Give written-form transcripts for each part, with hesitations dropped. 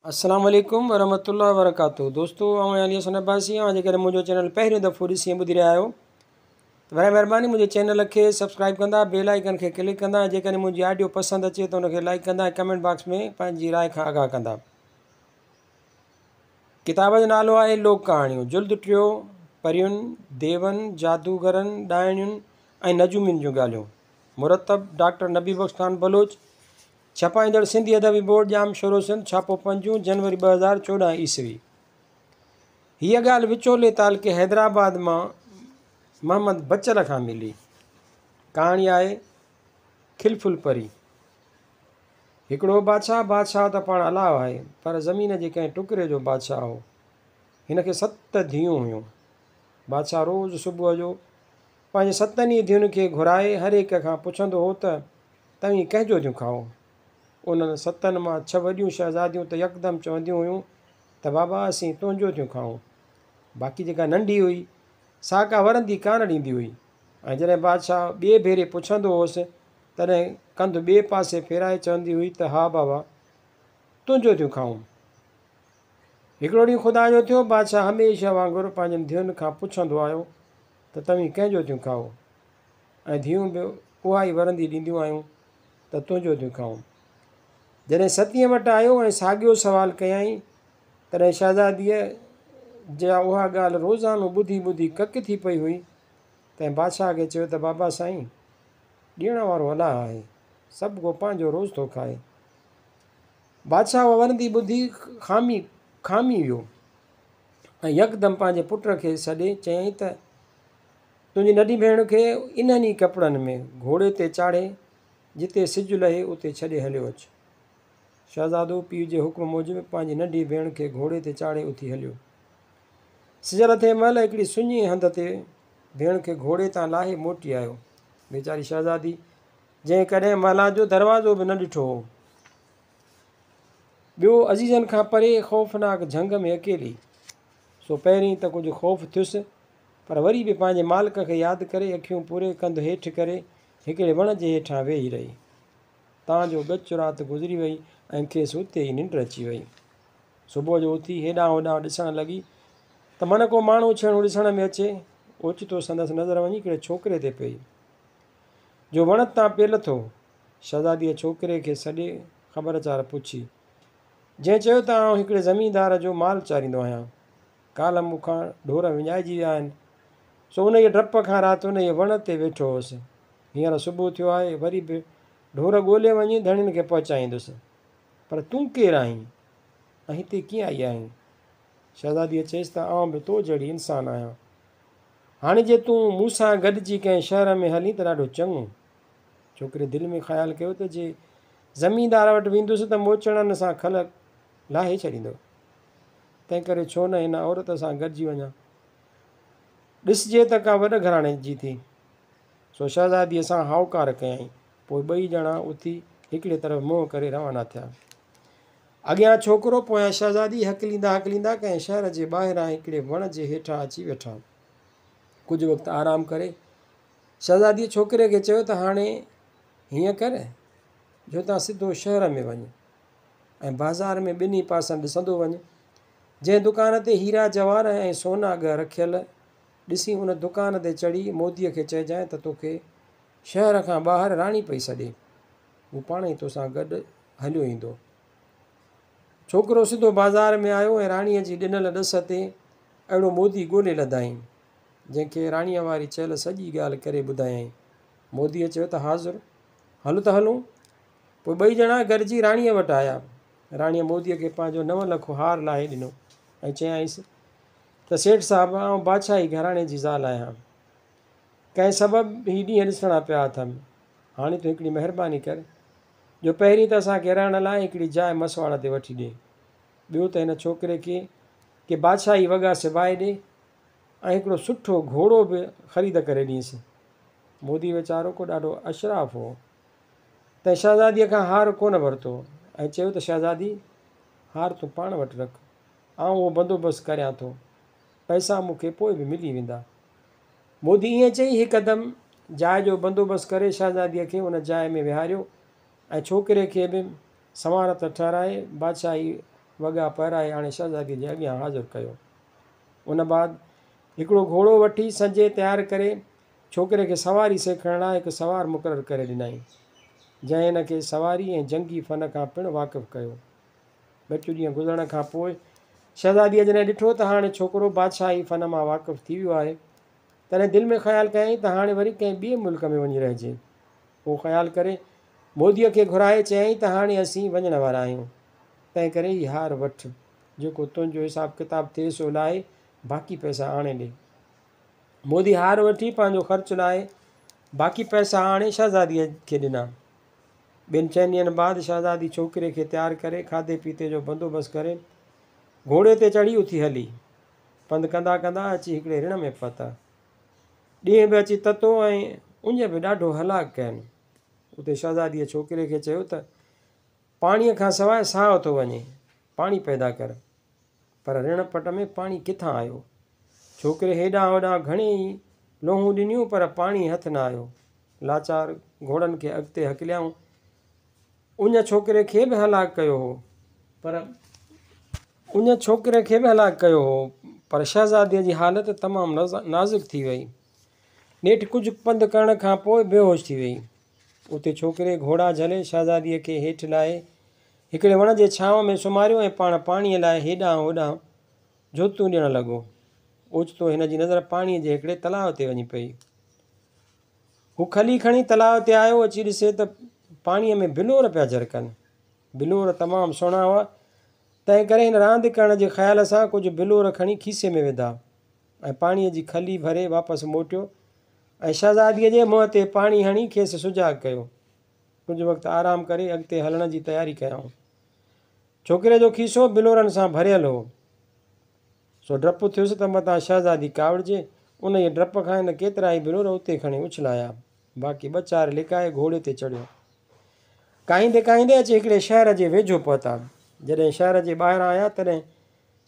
السلام عليڪم ورحمة الله وبرڪاته دوستو آئون آهيان علي حسن عباسي اوهان جيڪڏهن منهنجو چينل پهريون دفعو ڏسي ۽ ٻڌي رهيا آهيو ته برائي مهرباني منهنجي چينل کي سبسڪرائب ڪندا بيل آئيڪن کي ڪلڪ ڪندا ۽ جيڪڏهن منهنجي آڊيو پسند اچي ته ان کي لائڪ ڪندا ۽ ڪمينٽ باڪس ۾ پنهنجي راء کان آگاهه ڪندا. ڪتاب جو نالو آهي لوڪ ڪهاڻيون جلد ٽيو پرين، ديون، جادوگرن، ڏائڻين ۽ نجومين جون ڳالهيون مرتب ڊاڪٽر نبي بخش خان بلوچ ڇپائيندڙ سنڌي ادبي بورڊ ڄام شورو سنڌ ڇاپو پنجون جنوري 2014 عيسوي. هيء ڳالهه وچولي تعلقي حيدرآباد مان محمد بچل کان ملي. ڪهاڻي آهي کلڦل پري. هڪڙو بادشاهه، بادشاهه ته پاڻ الله آهي، پر زمين جي ڪنهن ٽڪري جو بادشاهه هو. هن کي ست ڌيئون هيون. بادشاهه روز صبح جو پنهنجي ستن ئي ڌيئن کي گهرائي هر هڪ کان پڇندو هو ته توهين ڪنهن جو ٿيون کائو؟ انهن ستن مان ڇهه وڏيون شهزاديون ته يڪدم چونديون هيون ته بابا اسين تنهنجو ٿيون کائون. باقي جيڪا ننڍي هئي، سا ڪا ورندي ڪانه ڏيندي هئي ۽ جڏهن بادشاهه ٻئي ڀيري پڇندو هوس، تڏهن ڪنڌ ٻئي پاسي ڦيرائي چوندي هئي ته ها بابا، تنهنجو ٿيون کائون. هڪڙو ڏينهن خدا جو ٿيو، بادشاهه هميشه وانگر پنهنجين ڌيئن کان پڇندو آيو ته توهين ڪنهن جو ٿيون کائو؟ ۽ ڌيئون به اها ئي ورندي ڏينديون آيون ته تنهنجو ٿيون کائون. جڏهن ستينء وٽ آيو ۽ ساڳيو سوال ڪيائين، تڏهن شهزاديء، جا اها ڳالهه روزانو ٻڌي ٻڌي ڪڪ ٿي پئي هئي، تنهن بادشاهه کي چيو ته بابا سائين، ڏيڻ وارو الله آهي، سڀ ڪو پنهنجو روز ٿو کائي. بادشاهه اها ورندي ٻڌي خامي کامي ويو ۽ يڪدم پنهنجي پٽ کي سڏي چيائين ته تنهنجي ننڍي ڀيڻ کي انهن ئي ڪپڙن ۾ گهوڙي تي چاڙهي جتي سج لهي اتي ڇڏي هليو اچ. شهزادو پيء جي حڪم موجب پنهنجي ننڍي ڀيڻ کي گهوڙي تي چاڙهي اٿي هليو. سج لٿي مهل هڪڙي سڃي هنڌ تي ڀيڻ کي گهوڙي تان لاهي موٽي آيو. ويچاري شهزادي جنهن ڪڏهن محلات جو دروازو به نه ڏٺو هو. ٻيو عزيزن کان پري خوفناڪ جهنگ ۾ اڪيلي. سو پهرين ته ڪجهه خوف ٿيس پر وري به پنهنجي مالڪ کي ياد ڪري اکيون پوري ڪنڌ هيٺ ڪري هڪڙي وڻ جي هيٺان ويهي رهي. تان جو ڳچ رات گذري وئي ۽ کيس اتي ئي ننڊ اچي وئي. صبح جو اٿي هيڏانهن هوڏانهن ڏسڻ لڳي ته من ڪو ماڻهو ڇيڻو ڏسڻ ۾ اچي. اوچتو سندس نظر وڃي هڪڙي ڇوڪري تي پئي، جو وڻ تان پئي لٿو. شهزاديء ڇوڪري کي سڏي خبر چار پڇي، جنهن چيو ته آئون هڪڙي زميندار جو مال چاريندو آهيان. ڪالهه مون کان ڍور وڃائجي ويا آهن، سو انهيء ڊپ کان رات انهيء وڻ تي ويٺو هوس. هينئر صبح ٿيو آهي، وري به ڍور ڳولي وڃي ڌڻين کي پهچائيندس. پر تون ڪير آهين ۽ هتي ڪيئن آئي آهين؟ شهزاديء چيس ته آئون به تو جهڙي انسان آهيان. هاڻي جي تون مون سان گڏجي ڪنهن شهر ۾ هلين ته ڏاڍو چڱو. ڇوڪري دل ۾ خيال ڪيو ته جي زميندار وٽ ويندس ته موچڙن سان کل لاهي ڇڏيندو. تنهنڪري ڇو نه هن عورت سان گڏجي وڃان. ڏسجي ته ڪا وڏ گهراڻي جي ٿي. سو شهزاديء سان هائوڪار ڪيائين. پوء ٻئي ڄڻا اٿي هڪڙي طرف منهن ڪري روانا ٿيا. اڳيان ڇوڪرو، پويان شهزادي هڪليندا هڪليندا ڪنهن شهر جي ٻاهران هڪڙي وڻ جي هيٺان اچي ويٺا. ڪجهه وقت آرام ڪري شهزاديء ڇوڪري کي چيو ته هاڻي هيئن ڪر جو هتان سڌو شهر ۾ وڃ. ۽ بازار ۾ ٻنهي پاسن ڏسندو وڃ. جنهن دڪان تي هيرا جواهر ۽ سونا ڳهه رکيل ڏسين ان دڪان تي چڙهي موديء کي چئجانء ته توکي شهر کان ٻاهر راڻي پئي سڏي. هو پاڻ ئي توسان گڏ هليو ايندو. ڇوڪرو سڌو بازار ۾ آيو ۽ راڻيء جي ڏنل ڏس تي اهڙو مودي ڳولي لڌائين، جنهن کي راڻيء واري چيل سڄي ڳالهه ڪري ٻڌايائين. موديء چيو ته حاضر، هل ته هلون. پوء ٻئي ڄڻا گڏجي راڻيء وٽ آيا. راڻيء موديء کي پنهنجو نو لکو هار لاهي ڏنو ۽ چيائينس ته سيٺ صاحب، آئون بادشاهي گهراڻي جي زال آهيان. ڪنهن سبب هي ڏينهن ڏسڻا پيا اٿم. هاڻي تون هڪڙي مهرباني ڪر، جو پهرين ته اسان کي رهڻ لاء هڪڙي جاء مسواڙ تي وٺي ڏي. ٻيو ته هن ڇوڪري کي ڪي بادشاهي وڳا سبائي ڏي ۽ هڪڙو سٺو گهوڙو به خريد ڪري ڏينس. مودي ويچارو ڪو ڏاڍو اشراف هو. تنهن شهزاديء کان هار ڪونه ورتو ۽ چيو ته شهزادي، هار تون پاڻ وٽ رک، آئون اهو بندوبست ڪريان ٿو، پئسا مون کي پوء به ملي ويندا. مودي ائين چئي هڪدم جاء جو بندوبست ڪري شهزاديء کي ان جاء ۾ ويهاريو ۽ ڇوڪري کي به سنوارت ٺهرائي بادشاهي وڳا پهرائي آڻي شهزاديء جي اڳيان حاضر ڪيو. ان بعد هڪڙو گهوڙو وٺي سنجي تيار ڪري ڇوڪري کي سواري سيکارڻ لاء هڪ سوار مقرر ڪري ڏنائين، جنهن هن کي سواري ۽ جنگي فن کان پڻ واقف ڪيو. ڳچ ڏينهن گذرڻ کان پوء شهزاديء جڏهن ڏٺو ته هاڻي ڇوڪرو بادشاهي فن مان واقف ٿي ويو آهي، تڏهن دل ۾ خيال ڪيائين ته هاڻي وري ڪنهن ٻئي ملڪ ۾ وڃي رهجي. اهو خيال ڪري موديء کي گهرائي چيائين ته هاڻي اسين وڃڻ وارا آهيون، تنهنڪري هي هار وٺ، جيڪو تنهنجو حساب ڪتاب ٿئي سو لاهي باقي پئسا آڻي ڏي. مودي هار وٺي پنهنجو خرچ لاهي باقي پئسا آڻي شهزاديء کي ڏنا. ٻن چئن ڏينهن بعد شهزادي ڇوڪري کي تيار ڪري کاڌي پيتي جو بندوبست ڪري گهوڙي تي چڙهي اٿي هلي. پنڌ ڪندا ڪندا اچي هڪڙي رڻ ۾ پهتا. ڏينهن به اچي تتو ۽ اڃ به ڏاڍو هلاڪ ڪين. اتي شهزاديء ڇوڪري کي چيو ته، پاڻيء کان سواء ساهه ٿو وڃي، پاڻي پيدا ڪر. پر رڻ پٽ ۾ پاڻي ڪٿان آيو؟ ڇوڪري هيڏانهن هوڏانهن گهڻي ئي لوهون ڏنيون پر پاڻي هٿ نه آيو. لاچار گهوڙن کي اڳتي هڪليائون. اڃ ڇوڪري کي به هلاڪ ڪيو هو پر. اڃ ڇوڪري کي به هلاڪ ڪيو هو پر شهزاديء جي حالت تمام نازڪ ٿي وئي. نيٺ ڪجهه پنڌ ڪرڻ کان پوء بيهوش ٿي وئي. اتي ڇوڪري گهوڙا جهلي شهزاديء کي هيٺ لاهي هڪڙي وڻ جي ڇانو ۾ سمهاريو ۽ پاڻ پاڻيء لاء هيڏانهن هوڏانهن جهوتون ڏيڻ لڳو. اوچتو هن جي نظر پاڻيء جي هڪڙي تلاء تي وڃي پئي. هو کلي کڻي تلاء تي آيو، اچي ڏسي ته پاڻيء ۾ بلور پيا جرڪن. بلور تمام سهڻا هئا، تنهن ڪري هن راند ڪرڻ جي خيال سان ڪجهه بلور کڻي کيسي ۾ وڌا ۽ پاڻيء جي کلي ڀري واپس موٽيو ۽ شهزاديء جي منهن تي پاڻي هڻي کيس سجاڳ ڪيو. ڪجهه وقت آرام ڪري اڳتي هلڻ جي تياري ڪيائون. ڇوڪري جو کيسو بلورن سان ڀريل هو، سو ڊپ ٿيس ته متان شهزادي ڪاوڙجي. انهيء ڊپ کان هن ڪيترائي بلور اتي کڻي اڇلايا، باقي ٻه چار لڪائي گهوڙي تي چڙهيو. ڪاهيندي ڪاهيندي اچي هڪڙي شهر جي ويجهو پهتا. جڏهن شهر جي ٻاهران آيا، تڏهن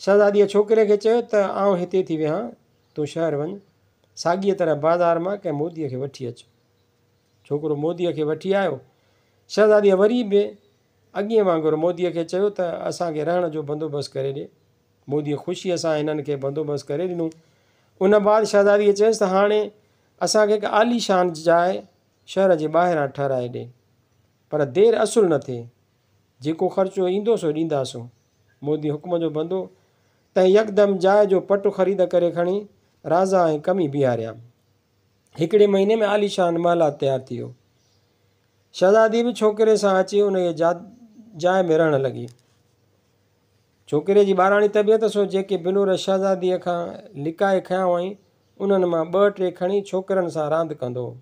شهزاديء ڇوڪري کي چيو ته آئون هتي ٿي ويهان، تون شهر وڃ، ساڳيء طرح بازار مان ڪنهن موديء کي وٺي اچ. ڇوڪرو موديء کي وٺي آيو. شهزاديء وري به اڳئين وانگر موديء کي چيو ته اسان کي رهڻ جو بندوبست ڪري ڏي. موديء خوشيء سان هنن کي بندوبست ڪري ڏنو. ان بعد شهزاديء چيس ته هاڻي اسان کي هڪ عاليشان جاء شهر جي ٻاهران ٺهرائي ڏي. پر دير اصل نه ٿئي. جيڪو خرچو ايندو سو ڏينداسون. مودي حڪم جو بندو، تنهن يڪدم جاء جو پٽ خريد ڪري کڻي رازا ۽ ڪمي بيهاريا. هڪڙي مهيني ۾ عاليشان محلات تيار ٿي ويو. شهزادي به ڇوڪري سان اچي انهيء جاء ۾ رهڻ لڳي. ڇوڪري جي ٻاراڻي طبيعت سو جيڪي بلور شهزاديء کان لڪائي کنيا هئائين، انهن مان ٻه ٽي کڻي ڇوڪرن سان راند ڪندو هو.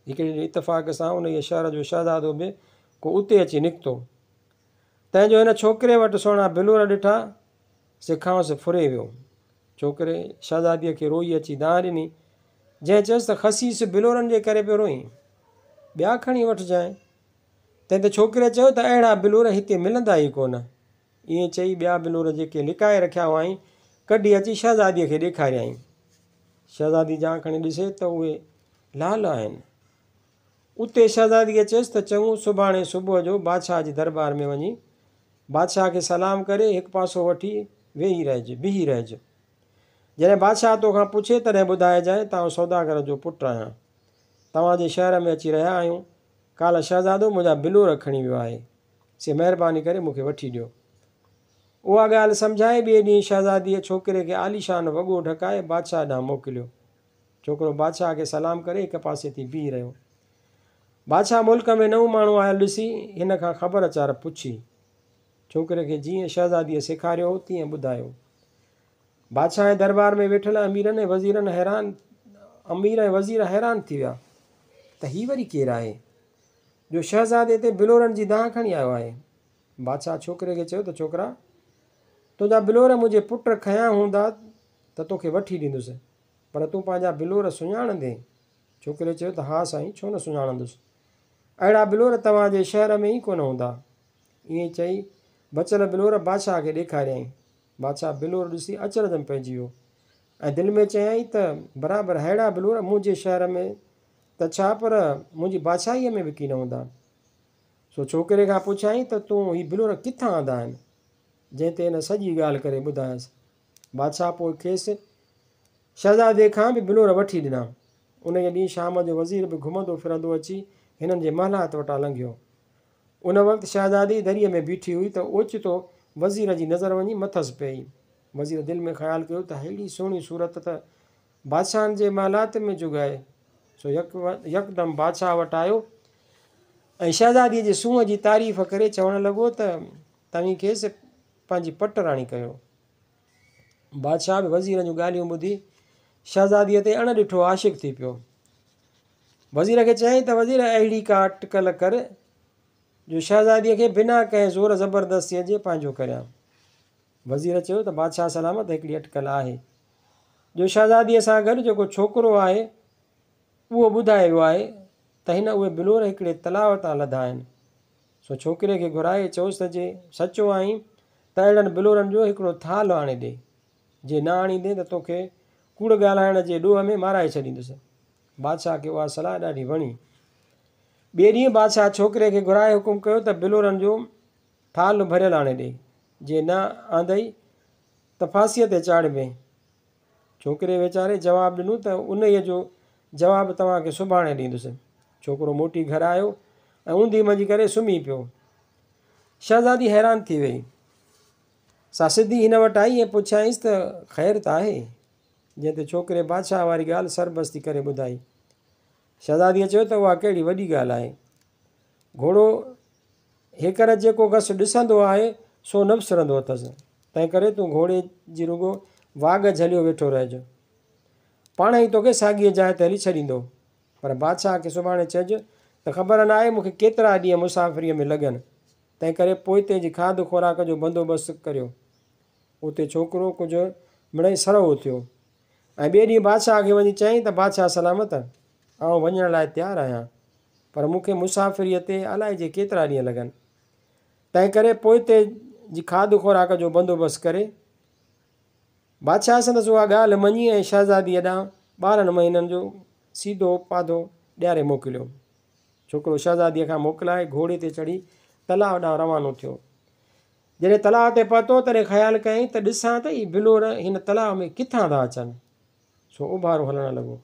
هڪڙي ڏينهن اتفاق سان انهيء شهر جو شهزادو به ڪو اتي اچي نڪتو. تنهن جو هن ڇوڪري وٽ سهڻا بلور ڏٺا، سي کانئس ڦري ويو. ڇوڪري شهزاديء کي روئي اچي دانهن ڏني، جنهن چيس ته خسيس بلورن جي ڪري پيو روئين، ٻيا کڻي وٺجانء. تنهن تي ڇوڪري چيو ته اهڙا بلور هتي ملندا ئي ڪونه. ائين چئي ٻيا بلور جيڪي لڪائي رکيا هئائين، ڪڍي اچي شهزاديء کي ڏيکاريائين. شهزادي جان کڻي ڏسي ته اهي لعل آهن. اتي شهزاديء چيس ته چڱو، سڀاڻي صبح جو بادشاهه جي درٻار ۾ وڃي بادشاهه کي سلام ڪري هڪ پاسو وٺي ويهي رهج، بيهي رهج. جڏهن بادشاهه توکان پڇي تڏهن ٻڌائجانء ته آئون سوداگر جو پٽ آهيان. توهان جي شهر ۾ اچي رهيا آهيون. ڪالهه شهزادو منهنجا بلور کڻي ويو آهي، سي مهرباني ڪري مون کي وٺي ڏيو. اها ڳالهه سمجهائي ٻئي ڏينهن شهزاديء ڇوڪري کي عاليشان وڳو ڍڪائي بادشاهه ڏانهن موڪليو. ڇوڪرو بادشاهه کي سلام ڪري هڪ پاسي ٿي بيهي رهيو. بادشاهه ملڪ ۾ نئون ماڻهو آيل ڏسي هن کان خبر چار پڇي. ڇوڪري کي جيئن شهزاديء سيکاريو هو تيئن ٻڌايو. بادشاهه ۽ درٻار ۾ ويٺل اميرن ۽ وزيرن حيران امير ۽ وزير حيران ٿي ويا ته هي وري ڪير آهي جو شهزادي تي بلورن جي دانهن کڻي آيو آهي. بادشاهه ڇوڪري کي چيو ته ڇوڪرا! تنهنجا بلور منهنجي پٽ کنيا هوندا ته توکي وٺي ڏيندس، پر تون پنهنجا بلور سڃاڻندين؟ ڇوڪري چيو ته ها سائين، ڇو نه سڃاڻندس. اهڙا بلور توهان جي شهر ۾ ئي ڪونه هوندا. ائين چئي بچيل بلور بادشاهه کي ڏيکاريائين. بادشاهه بلور ڏسي اچرج ۾ پئجي ويو ۽ دل ۾ چيائين ته برابر ههڙا بلور منهنجي شهر ۾ ته ڇا پر منهنجي بادشاهيء ۾ به ڪين هوندا. سو ڇوڪري کان پڇيائين ته تون هي بلور ڪٿان آندا آهن؟ جنهن تي هن سڄي ڳالهه ڪري ٻڌايس. بادشاهه پوء کيس شهزادي کان به بلور وٺي ڏنا. انهيء ڏينهن شام جو وزير به گهمندو ڦرندو اچي هنن جي محلات وٽان لنگهيو. ان وقت شهزادي دريء ۾ بيٺي هئي ته اوچتو وزير جي نظر وڃي مٿس پيئي. وزير دل ۾ خيال ڪيو ته ههڙي سهڻي صورت ته بادشاهن جي محلات ۾ جڳائي. سو يڪدم بادشاهه وٽ آيو ۽ شهزاديء جي سونهن جي تعريف ڪري چوڻ لڳو ته توهين کيس پنهنجي پٽ راڻي ڪيو. بادشاهه به وزير جون ڳالهيون ٻڌي شهزاديء تي اڻ ڏٺو عاشق ٿي پيو. وزير کي چيائين ته وزير اهڙي ڪا اٽڪل ڪر جو شهزاديء کي بنا ڪنهن زور زبردستيء جي پنهنجو ڪريان. وزير چيو ته بادشاهه سلامت هڪڙي اٽڪل آهي جو شهزاديء سان گڏ جيڪو ڇوڪرو آهي اهو ٻڌائي ويو آهي ته هن اهي بلور هڪڙي تلاء تان لڌا آهن. سو ڇوڪري کي گهرائي چئوس ته جي سچو آهين ته اهڙن بلورن جو هڪڙو ٿالهه آڻي ڏي. جي نه آڻيندين ته توکي ڪوڙ ڳالهائڻ جي ڏوهه ۾ مارائي ڇڏيندس. بادشاهه کي اها صلاح ڏاڍي وڻي. ٻئي ڏينهن بادشاهه ڇوڪري کي گهرائي حڪم ڪيو ته بلورن جو ٿالهه ڀريل آڻي ڏي. جي نه آندئي ته ڦاسيء تي چاڙهبين. ڇوڪري ويچاري جواب ڏنو ته انهيء جو جواب توهان کي سڀاڻي ڏيندس. ڇوڪرو موٽي گهر آيو ۽ اونڌي منجي ڪري سمهي پيو. شهزادي حيران ٿي ويئي. سا سڌي هن وٽ آئي ۽ پڇيائينس ته خير ته آهي؟ جنهن تي ڇوڪري بادشاهه واري ڳالهه سربستي ڪري ٻڌائي. شهزاديء چيو ته اها ڪهڙي وڏي ڳالهه آهي. گهوڙو هيڪر جيڪو گس ڏسندو آهي، سو نه وسرندو اٿس. تنهنڪري تون گهوڙي جي رڳو واڳ جهليو ويٺو رهج. پاڻهي ئي توکي ساڳيء جاء تي هلي ڇڏيندو. پر بادشاهه کي سڀاڻي چئج ته خبر ناهي مون کي ڪيترا ڏينهن مسافريء ۾ لڳن، تنهنڪري پوئتي جي کاڌ خوراڪ جو بندوبست ڪريو. اتي ڇوڪرو ڪجهه مڙئي سرهو ٿيو ۽ ٻئي ڏينهن بادشاهه کي وڃي چيائين ته بادشاهه سلامت، آئون وڃڻ لاء تيار آهيان. پر مون کي مسافريء تي الائجي ڪيترا ڏينهن لڳن. تنهنڪري پوئتي جي کاڌ خوراڪ جو بندوبست ڪري. بادشاهه سندس اها ڳالهه مڃي ۽ شهزاديء ڏانهن 12 مهينن جو سيڌو پاڌو ڏياري موڪليو. ڇوڪرو شهزاديء کان موڪلائي گهوڙي تي چڙهي تلاء ڏانهن روانو ٿيو. جڏهن تلاء تي پهتو، تڏهن خيال ڪيائين ته ڏسان ته اهي بلور هن تلاء ۾ ڪٿان ٿا اچن. سو اوڀارو هلڻ لڳو.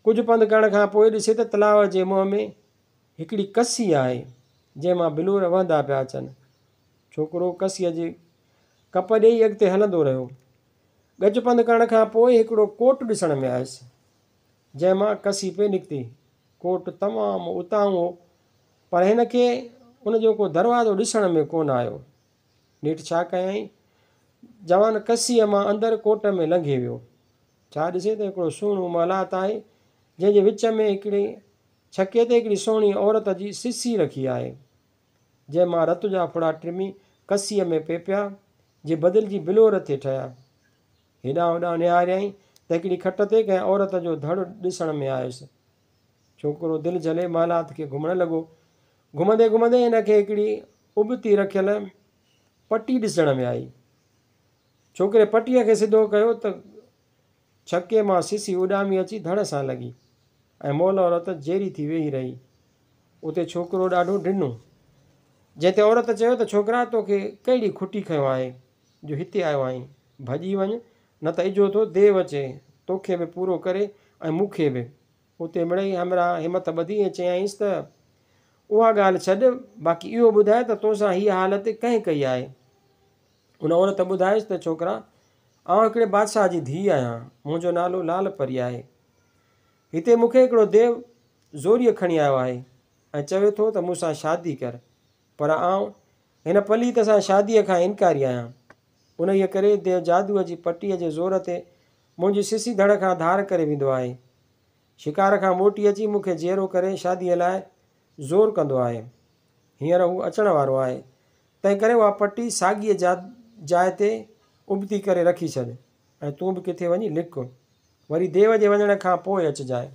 ڪجهه پنڌ ڪرڻ کان پوء ڏسي ته تلاء جي منهن ۾ هڪڙي ڪسي آهي، جنهن مان بلور وهندا پيا اچن. ڇوڪرو ڪسيء جي ڪپ ڏيئي اڳتي هلندو رهيو. ڳچ پنڌ ڪرڻ کان پوء هڪڙو ڪوٽ ڏسڻ ۾ آيس، جنهن مان ڪسي پئي نڪتي. ڪوٽ تمام اتاهون هو، پر هن کي ان جو ڪو دروازو ڏسڻ ۾ ڪونه آيو. نيٺ ڇا ڪيائين؟ جوان ڪسيء مان اندر ڪوٽ ۾ لنگهي ويو. ڇا ڏسي ته هڪڙو سهڻو محلات آهي، جنهن جي وچ ۾ هڪڙي ڇڪي تي هڪڙي سهڻي عورت جي سسي رکي آهي، جنهن مان رت جا ڦڙا ٽمي ڪسيء ۾ پئي پيا، جي بدلجي بلور ٿي ٺهيا. هيڏانهن هوڏانهن نهاريائين ته هڪڙي کٽ تي ڪنهن عورت جو ڌڙ ڏسڻ ۾ آيس. ڇوڪرو دل جهلي محلات کي گهمڻ لڳو. گهمندي گهمندي هن کي هڪڙي ابتي رکيل پٽي ڏسڻ ۾ آئي. ڇوڪري پٽيء کي سڌو ڪيو ته ڇڪي مان سسي اڏامي اچي ڌڙ سان لڳي ۽ مئل عورت جيئري ٿي ويهي رهي. اتي ڇوڪرو ڏاڍو ڊنو. جنهن تي عورت چيو ته ڇوڪرا توکي ڪهڙي کٽي کنيو آهي جو هتي آيو آهين؟ ڀڄي وڃ نه ته اجهو ٿو ديو اچي توکي به پورو ڪري ۽ مون کي به. اتي مڙئي همراهه همت ٻڌي ۽ چيائينس ته اها ڳالهه ڇڏ، باقي اهو ٻڌاء ته توسان هيء حالت ڪنهن ڪئي آهي؟ ان عورت ٻڌايس ته ڇوڪرا، آئون هڪڙي بادشاهه جي ڌيء آهيان، منهنجو نالو لال پري آهي. هتي مون کي هڪڙو ديو زوريء کڻي آيو آهي ۽ چوي ٿو ته مون سان شادي ڪر، پر آئون هن پليت سان شاديء کان انڪاري آهيان. انهيء ڪري ديو جادوء جي پٽيء جي زور تي منهنجي سسي ڌڙ کان ڌار ڪري ويندو آهي. شڪار کان موٽي اچي مون کي جيئرو ڪري شاديء لاء زور ڪندو آهي. هينئر هو اچڻ وارو آهي، تنهنڪري اها پٽي ساڳيء جاء تي ابتي ڪري رکي ڇڏ ۽ تون به ڪٿي وڃي لڪ. وري ديو جي وڃڻ کان پوء اچجانء.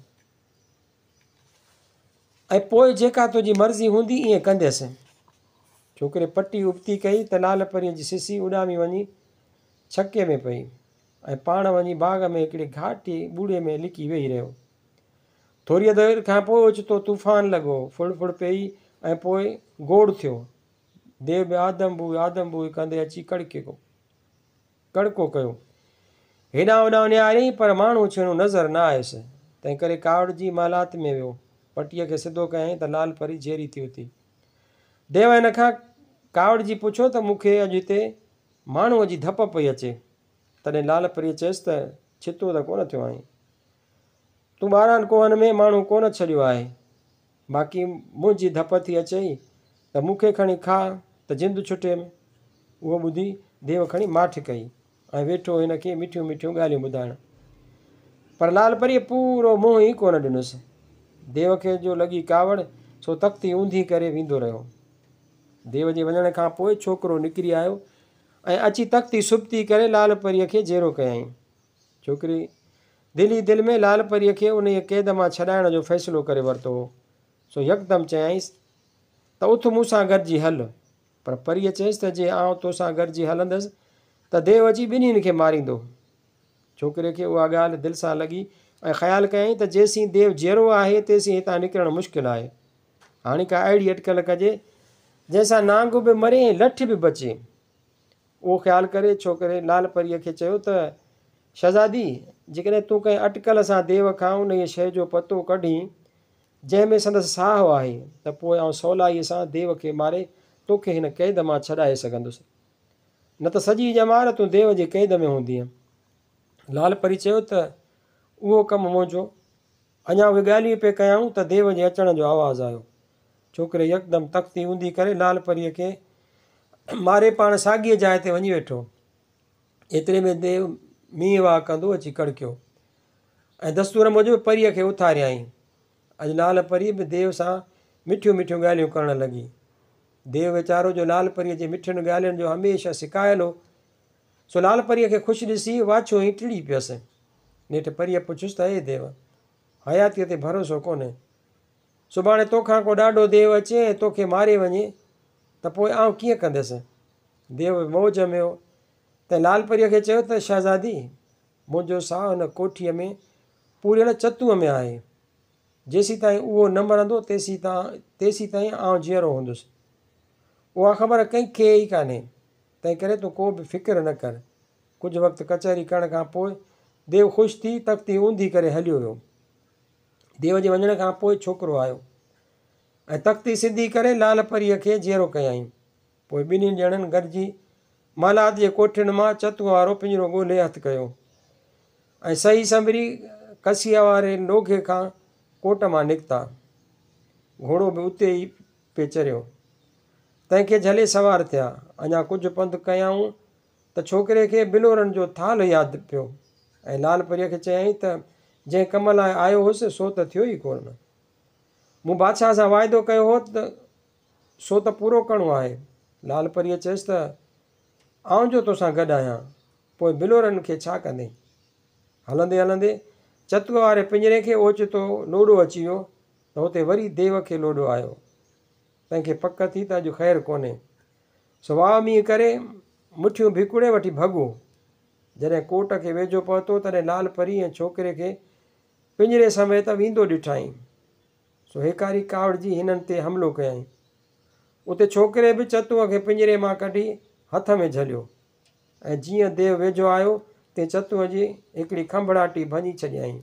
۽ پوء جيڪا تنهنجي مرضي هوندي ائين ڪنديس. ڇوڪري پٽي ابتي ڪئي ته لال پريء جي سسي اڏامي وڃي ڇڪي ۾ پئي ۽ پاڻ وڃي باغ ۾ هڪڙي گهاٽي ٻوڙي ۾ لڪي ويهي رهيو. ٿوريء دير کان پوء اوچتو طوفان لڳو، ڦڙ ڦڙ پيئي ۽ پوء گوڙ ٿيو. ديو به آدم بوء آدم بوء ڪندي اچي ڪڙڪيو ڪڙڪو ڪيو. هيڏانهن هوڏانهن نهاريائين پر ماڻهو ڇيڻو نظر نه آيس. تنهنڪري ڪاوڙجي محلات ۾ ويو. پٽيء کي سڌو ڪيائين ته لال پري جيئري ٿي اٿي. ديو هن کان ڪاوڙجي پڇيو ته مون کي اڄ هتي ماڻهوء جي ڌپ پئي اچي. تڏهن لال پريء چيس ته ڇتو ته ڪونه ٿيو آهين. تون 12 ڪوهن ۾ ماڻهو ڪونه ڇڏيو آهي. باقي منهنجي ڌپ ٿي اچئي ته مون کي کڻي کاء ته جند ڇٽيم. اهو ٻڌي ديو کڻي ماٺ ڪئي ۽ ويٺو هن کي مٺيون مٺيون ڳالهيون ٻڌائڻ. پر لال پريء پورو منهن ئي ڪونه ڏنس. ديو کي جو لڳي ڪاوڙ، سو تختي اونڌي ڪري ويندو رهيو. ديو جي وڃڻ کان پوء ڇوڪرو نڪري آيو ۽ اچي تختي سبتي ڪري لال پريء کي جيئرو ڪيائين. ڇوڪري دل ئي دل ۾ لال پريء کي انهيء قيد مان ڇڏائڻ جو فيصلو ڪري ورتو هو، سو يڪدم چيائينس ته اٿ مون سان گڏجي هل. پر پريء چيس ته جي آئون توسان گڏجي هلندس ته ديو اچي ٻنهين کي ماريندو. ڇوڪري کي اها ڳالهه دل سان لڳي ۽ خيال ڪيائين ته جيسين ديو جيئرو آهي تيسين هتان نڪرڻ مشڪل آهي. هاڻي ڪا اهڙي اٽڪل ڪجي، جنهن سان نانگ به مري ۽ لٺ به بچي. اهو خيال ڪري ڇوڪري لال پريء کي چيو ته، شهزادي، جيڪڏهن تون ڪنهن اٽڪل سان ديو کان انهيء شيء جو پتو ڪڍين، جنهن ۾ سندس ساهه آهي، ته پوء آئون سولائيء سان ديو کي ماري توکي هن قيد مان ڇڏائي سگهندس. نه ته سڄي ڄمار تون ديو جي قيد ۾ هوندينء. لال پري چيو ته، اهو ڪم منهنجو. اڃا اهي ڳالهيون پئي ڪيائون ته ديو جي اچڻ جو آواز آيو. ڇوڪري يڪدم تختي اونڌي ڪري لال پريء کي ماري پاڻ ساڳيء جاء تي وڃي ويٺو. ايتري ۾ ديو مينهن واء ڪندو اچي ڪڙڪيو ۽ دستور موجب پريء کي اٿاريائين. اڄ لال پري به ديو سان مٺيون مٺيون ڳالهيون ڪرڻ لڳي. ديو ويچارو جو لال پريء جي مٺين ڳالهين جو هميشه سڪايل هو، سو لال پريء کي خوش ڏسي واڇون ئي ٽڙي پيس. نيٺ پريء پڇيس ته اي ديو! حياتيء تي ڀروسو ڪونهي. سڀاڻي توکان ڪو ڏاڍو ديو اچي ۽ توکي ماري وڃي ته پوء آئون ڪيئن ڪنديس؟ ديو به موج ۾ هو، تنهن لال پريء کي چيو ته شهزادي! منهنجو ساهه هن ڪوٺيء ۾ پوريل چتونء ۾ آهي. جيسيتائين اهو نه مرندو، تيسيتائين آئون جيئرو هوندس. اها خبر ڪنهن کي ئي ڪانهي، تنهنڪري تون ڪو به فڪر نه ڪر. ڪجهه وقت ڪچهري ڪرڻ کان پوء ديو خوش ٿي تختي اونڌي ڪري هليو ويو. ديو جي وڃڻ کان پوء ڇوڪرو آيو ۽ تختي سڌي ڪري لال پريء کي جيئرو ڪيائين. پوء ٻنهي ڄڻن گڏجي محلات جي ڪوٺين مان چتونء وارو پڃرو ڳولي هٿ ڪيو ۽ سهي سنڀري ڪسيء واري لوگهي کان ڪوٽ مان نڪتا. گهوڙو به اتي ئي پئي چريو. تنهن کي جهلي سوار ٿيا. اڃا ڪجهه پنڌ ڪيائون ته ڇوڪري کي بلورن جو ٿالهه ياد پيو ۽ لال پريء کي چيائين ته جنهن ڪم لاء آيو هوس سو ته ٿيو ئي ڪونه. مون بادشاهه سان واعدو ڪيو هو ته سو ته پورو ڪرڻو آهي. لال پريء چيس ته آئون جو توسان گڏ آهيان، پوء بلورن کي ڇا ڪندين؟ هلندي هلندي چتوء واري پڃري کي اوچتو لوڏو اچي ويو ته اتي وري ديو کي لوڏو آيو. تنهن کي پڪ ٿي ته اڄ خير ڪونهي. سو واء مينهن ڪري مٺيون ڀيڪوڙي وٺي ڀڳو. جڏهن ڪوٽ کي ويجهو پهتو، تڏهن لال پري ۽ ڇوڪري کي پڃري سميت ويندو ڏٺائين. سو هيڪاري ڪاوڙجي هنن تي حملو ڪيائين. اتي ڇوڪري به چتونء کي پڃري مان ڪڍي هٿ ۾ جهليو ۽ جيئن ديو ويجهو آيو، تيئن چتونء جي هڪڙي کنڀڙاٽي ڀڃي ڇڏيائين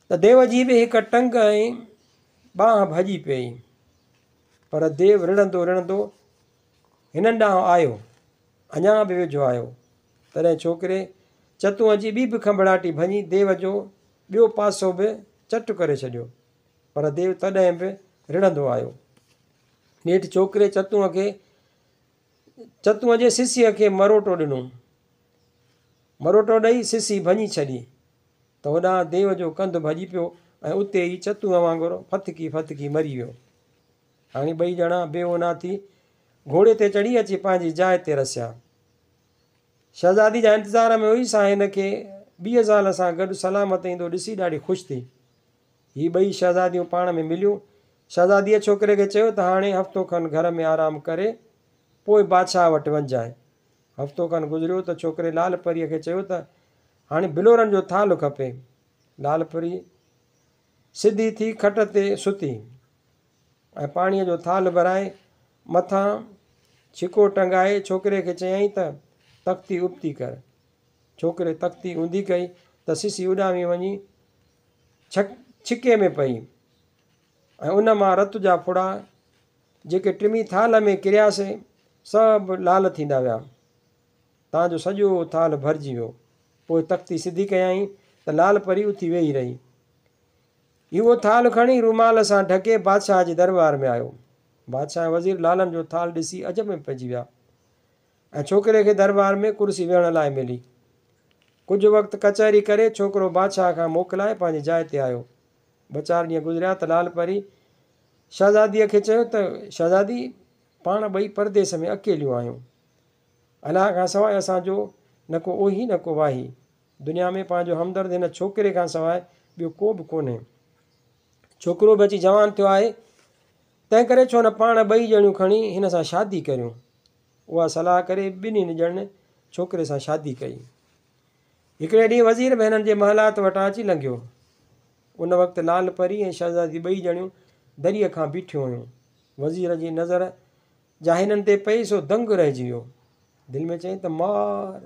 ته ديو جي به هڪ ٽنگ ۽ ٻانهن ڀڄي پيئي. پر ديو رڙندو رڙندو هنن ڏانهن آيو، اڃا به ويجهو آيو، تڏهن ڇوڪري چتونء جي ٻي به کنڀڙاٽي ڀڃي ديو جو ٻيو پاسو به چٽ ڪري ڇڏيو، پر ديو تڏهن به رڙندو آيو. نيٺ ڇوڪري چتونء کي چتونء جي سسيء کي مروٽو ڏنو. مروٽو ڏئي سسي ڀڃي ڇڏي ته هوڏانهن ديو جو ڪنڌ ڀڄي پيو ۽ اتي ئي چتونء وانگر ڦٿڪي ڦٿڪي مري ويو. هاڻي ٻئي ڄڻا بي اونا ٿي گهوڙي تي چڙهي اچي پنهنجي جاء تي رسيا. شهزادي جا انتظار ۾ هئي سا هن کي ٻيء زال سان گڏ سلامت ايندو ڏسي ڏاڍي خوش ٿي. هي ٻئي شهزاديون پاڻ ۾ مليون. شهزاديء ڇوڪري کي چيو ته هاڻي هفتو کن گهر ۾ آرام ڪري پوء بادشاهه وٽ وڃجانء. هفتو کن گذريو ته ڇوڪري لال پريء کي چيو ته هاڻي بلورن جو ٿالهه کپي. لال پري سڌي ٿي کٽ تي ستي ۽ پاڻيء جو ٿالهه ڀرائي مٿان ڇڪو ٽنگائي ڇوڪري کي چيائين ته، تختي ابتي ڪر. ڇوڪري تختي اونڌي ڪئي ته سسي اڏامي وڃي ڇڪي ۾ پئي ۽ ان مان رت جا ڦڙا جيڪي ٽمي ٿالهه ۾ ڪريا سي سڀ لال ٿيندا ويا، تان جو سڄو ٿالهه ڀرجي ويو. پوء تختي سڌي ڪيائين ته لال پري اٿي ويهي رهي. هي اهو ٿالهه کڻي رومال سان ڍڪي بادشاهه جي درٻار ۾ آيو. بادشاهه ۽ وزير لالن جو ٿالهه ڏسي عجب ۾ پئجي ويا ۽ ڇوڪري کي درٻار ۾ ڪرسي ويهڻ لاء ملي. ڪجهه وقت ڪچهري ڪري ڇوڪرو بادشاهه کان موڪلائي پنهنجي جاء تي آيو. ٻه چار ڏينهن گذريا ته لال پري شهزاديء کي چيو ته، شهزادي! پاڻ ٻئي پرديس ۾ اڪيليون آهيون. الله کان سواء اسان جو نه ڪو اوهي نه ڪو واهي. دنيا ۾ پنهنجو همدرد هن ڇوڪري کان سواء ٻيو ڪو به ڪونهي. ڇوڪرو به اچي جوان ٿيو آهي، تنهنڪري ڇو نه پاڻ ٻئي ڄڻيون کڻي هن سان شادي ڪريون. اها صلاح ڪري ٻنهين ڄڻن ڇوڪري سان شادي ڪئي. هڪڙي ڏينهن وزير به هنن جي محلات وٽان اچي لنگهيو. ان وقت لال پري ۽ شهزادي ٻئي ڄڻيون دريء کان بيٺيون هيون. وزير جي نظر جا هنن تي پئي سو دنگ رهجي ويو. دل ۾ چيائين ته مار!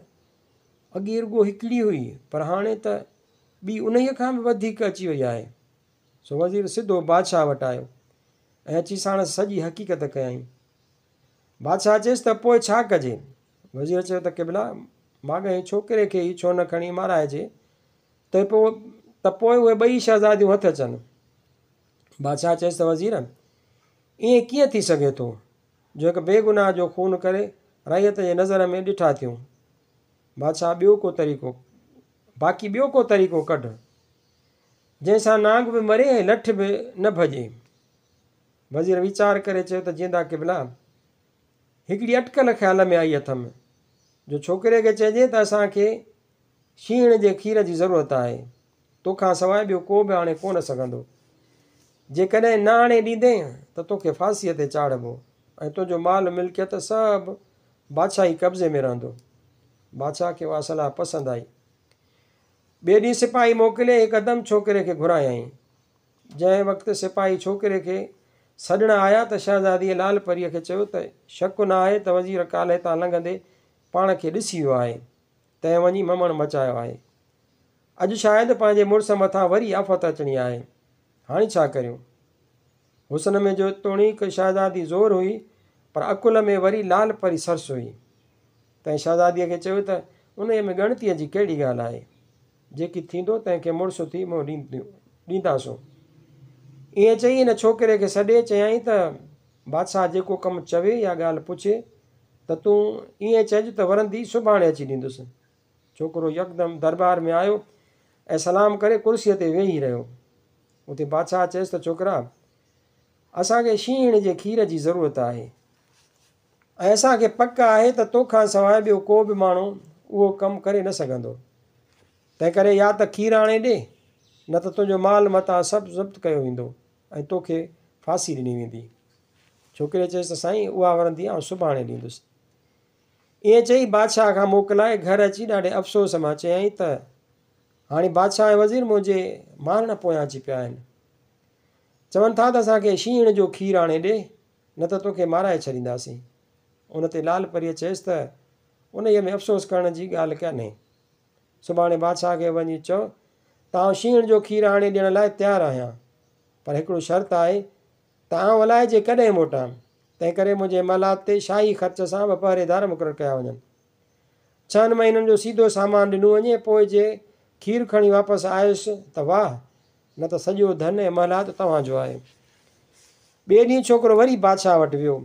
اڳي رڳو هڪڙي هئي، پر هاڻي ته ٻي انهيء کان به وڌيڪ اچي وئي آهي. سو وزير سڌو بادشاهه وٽ آيو ۽ اچي ساڻس سڄي حقيقت ڪيائين. بادشاهه چيس ته پوء ڇا ڪجي؟ وزير چيو ته قبلا! ماڳهين ڇوڪري کي ئي ڇو نه کڻي مارائجي ته پوء اهي ٻئي شهزاديون هٿ اچن. بادشاهه چيس ته وزير! ائين ڪيئن ٿي سگهي ٿو جو هڪ بيگناهه جو خون ڪري رعيت جي نظر ۾ ڏٺا ٿيون. بادشاهه ٻيو ڪو طريقو باقي ٻيو ڪو طريقو ڪڍ، جنهن سان نانگ به مري ۽ لٺ به نه ڀڄي. وزير ويچار ڪري چيو ته جيئندا قبلا! هڪڙي اٽڪل خيال ۾ آئي اٿم، جو ڇوڪري کي چئجي ته اسان کي شينهڻ جي کير جي ضرورت آهي. توکان سواء ٻيو ڪو به آڻي ڪونه سگهندو. جيڪڏهن نه آڻي ڏيندين ته توکي ڦاسيء تي چاڙهبو ۽ تنهنجو مال ملڪيت سڀ بادشاهي قبضي ۾ رهندو. بادشاهه کي اها صلاح پسند آئي. ٻئي ڏينهن سپاهي موڪلي هڪدم ڇوڪري کي گهرايائين. جنهن وقت سپاهي ڇوڪري کي سڏڻ آيا ته شهزاديء لال پريء کي چيو ته شڪ نه آهي ته وزير ڪالهه هتان لنگهندي پاڻ کي ڏسي ويو آهي، تنهن وڃي ممڻ مچايو آهي. اڄ شايد پنهنجي مڙس مٿان وري آفت اچڻي آهي. هاڻي ڇا ڪريون؟ حسن ۾ جيتوڻيڪ شهزادي زور هئي، پر عقل ۾ وري لال پري سرس هئي. تنهن شهزاديء کي چيو ته انهيء ۾ ڳڻتيء جي ڪهڙي ڳالهه آهي؟ جيڪي ٿيندو تنهن کي مڙس ٿي منهن ڏينداسون. ائين چئي هن ڇوڪري کي سڏي چيائين ته بادشاهه جيڪو ڪم چوي يا ڳالهه پڇي ته تون ائين چئج ته ورندي سڀاڻي اچي ڏيندس. ڇوڪرو يڪدم درٻار ۾ آيو ۽ سلام ڪري ڪرسيء تي ويهي رهيو. اتي بادشاهه چيس ته ڇوڪرا! اسان کي شينهڻ جي کير جي ضرورت آهي. ۽ اسان کي پڪ آهي ته تو کان سواء ٻيو ڪو به ماڻهو اهو ڪم ڪري نه سگهندو. تنهنڪري يا ته کير آڻي ڏي، نه ته تنهنجو مال متاع سڀ ضبط ڪيو ويندو ۽ تو کي ڦاسي ڏني ويندي. ڇوڪري چيس ته سائين اها ورندي آئون سڀاڻي ڏيندس. ائين چئي بادشاهه کان موڪلائي گهر اچي ڏاڍي افسوس مان چيائين ته هاڻي بادشاهه ۽ وزير منهنجي مارڻ پويان اچي پيا آهن. چون ٿا ته اسان کي شينهڻ جو کير آڻي ڏي، نه ته توکي مارائي ڇڏينداسين. ان تي لال پريء چيس ته، انهيء ۾ افسوس ڪرڻ جي ڳالهه ڪانهي. سڀاڻي بادشاهه کي وڃي چئو ته آئون شينهڻ جو کير آڻي ڏيڻ لاء تيار آهيان، پر هڪڙو شرط آهي ته آئون الائجي ڪڏهن موٽان، تنهنڪري منهنجي محلات تي شاهي خرچ سان ٻه پهريدار مقرر ڪيا وڃن. ڇهن مهينن جو سيڌو سامان ڏنو وڃي، پوء جي کير کڻي واپس آيس ته واهه، نه ته سڄو ڌن ۽ محلات توهان جو آهي. ٻئي ڏينهن ڇوڪرو وري بادشاهه وٽ ويو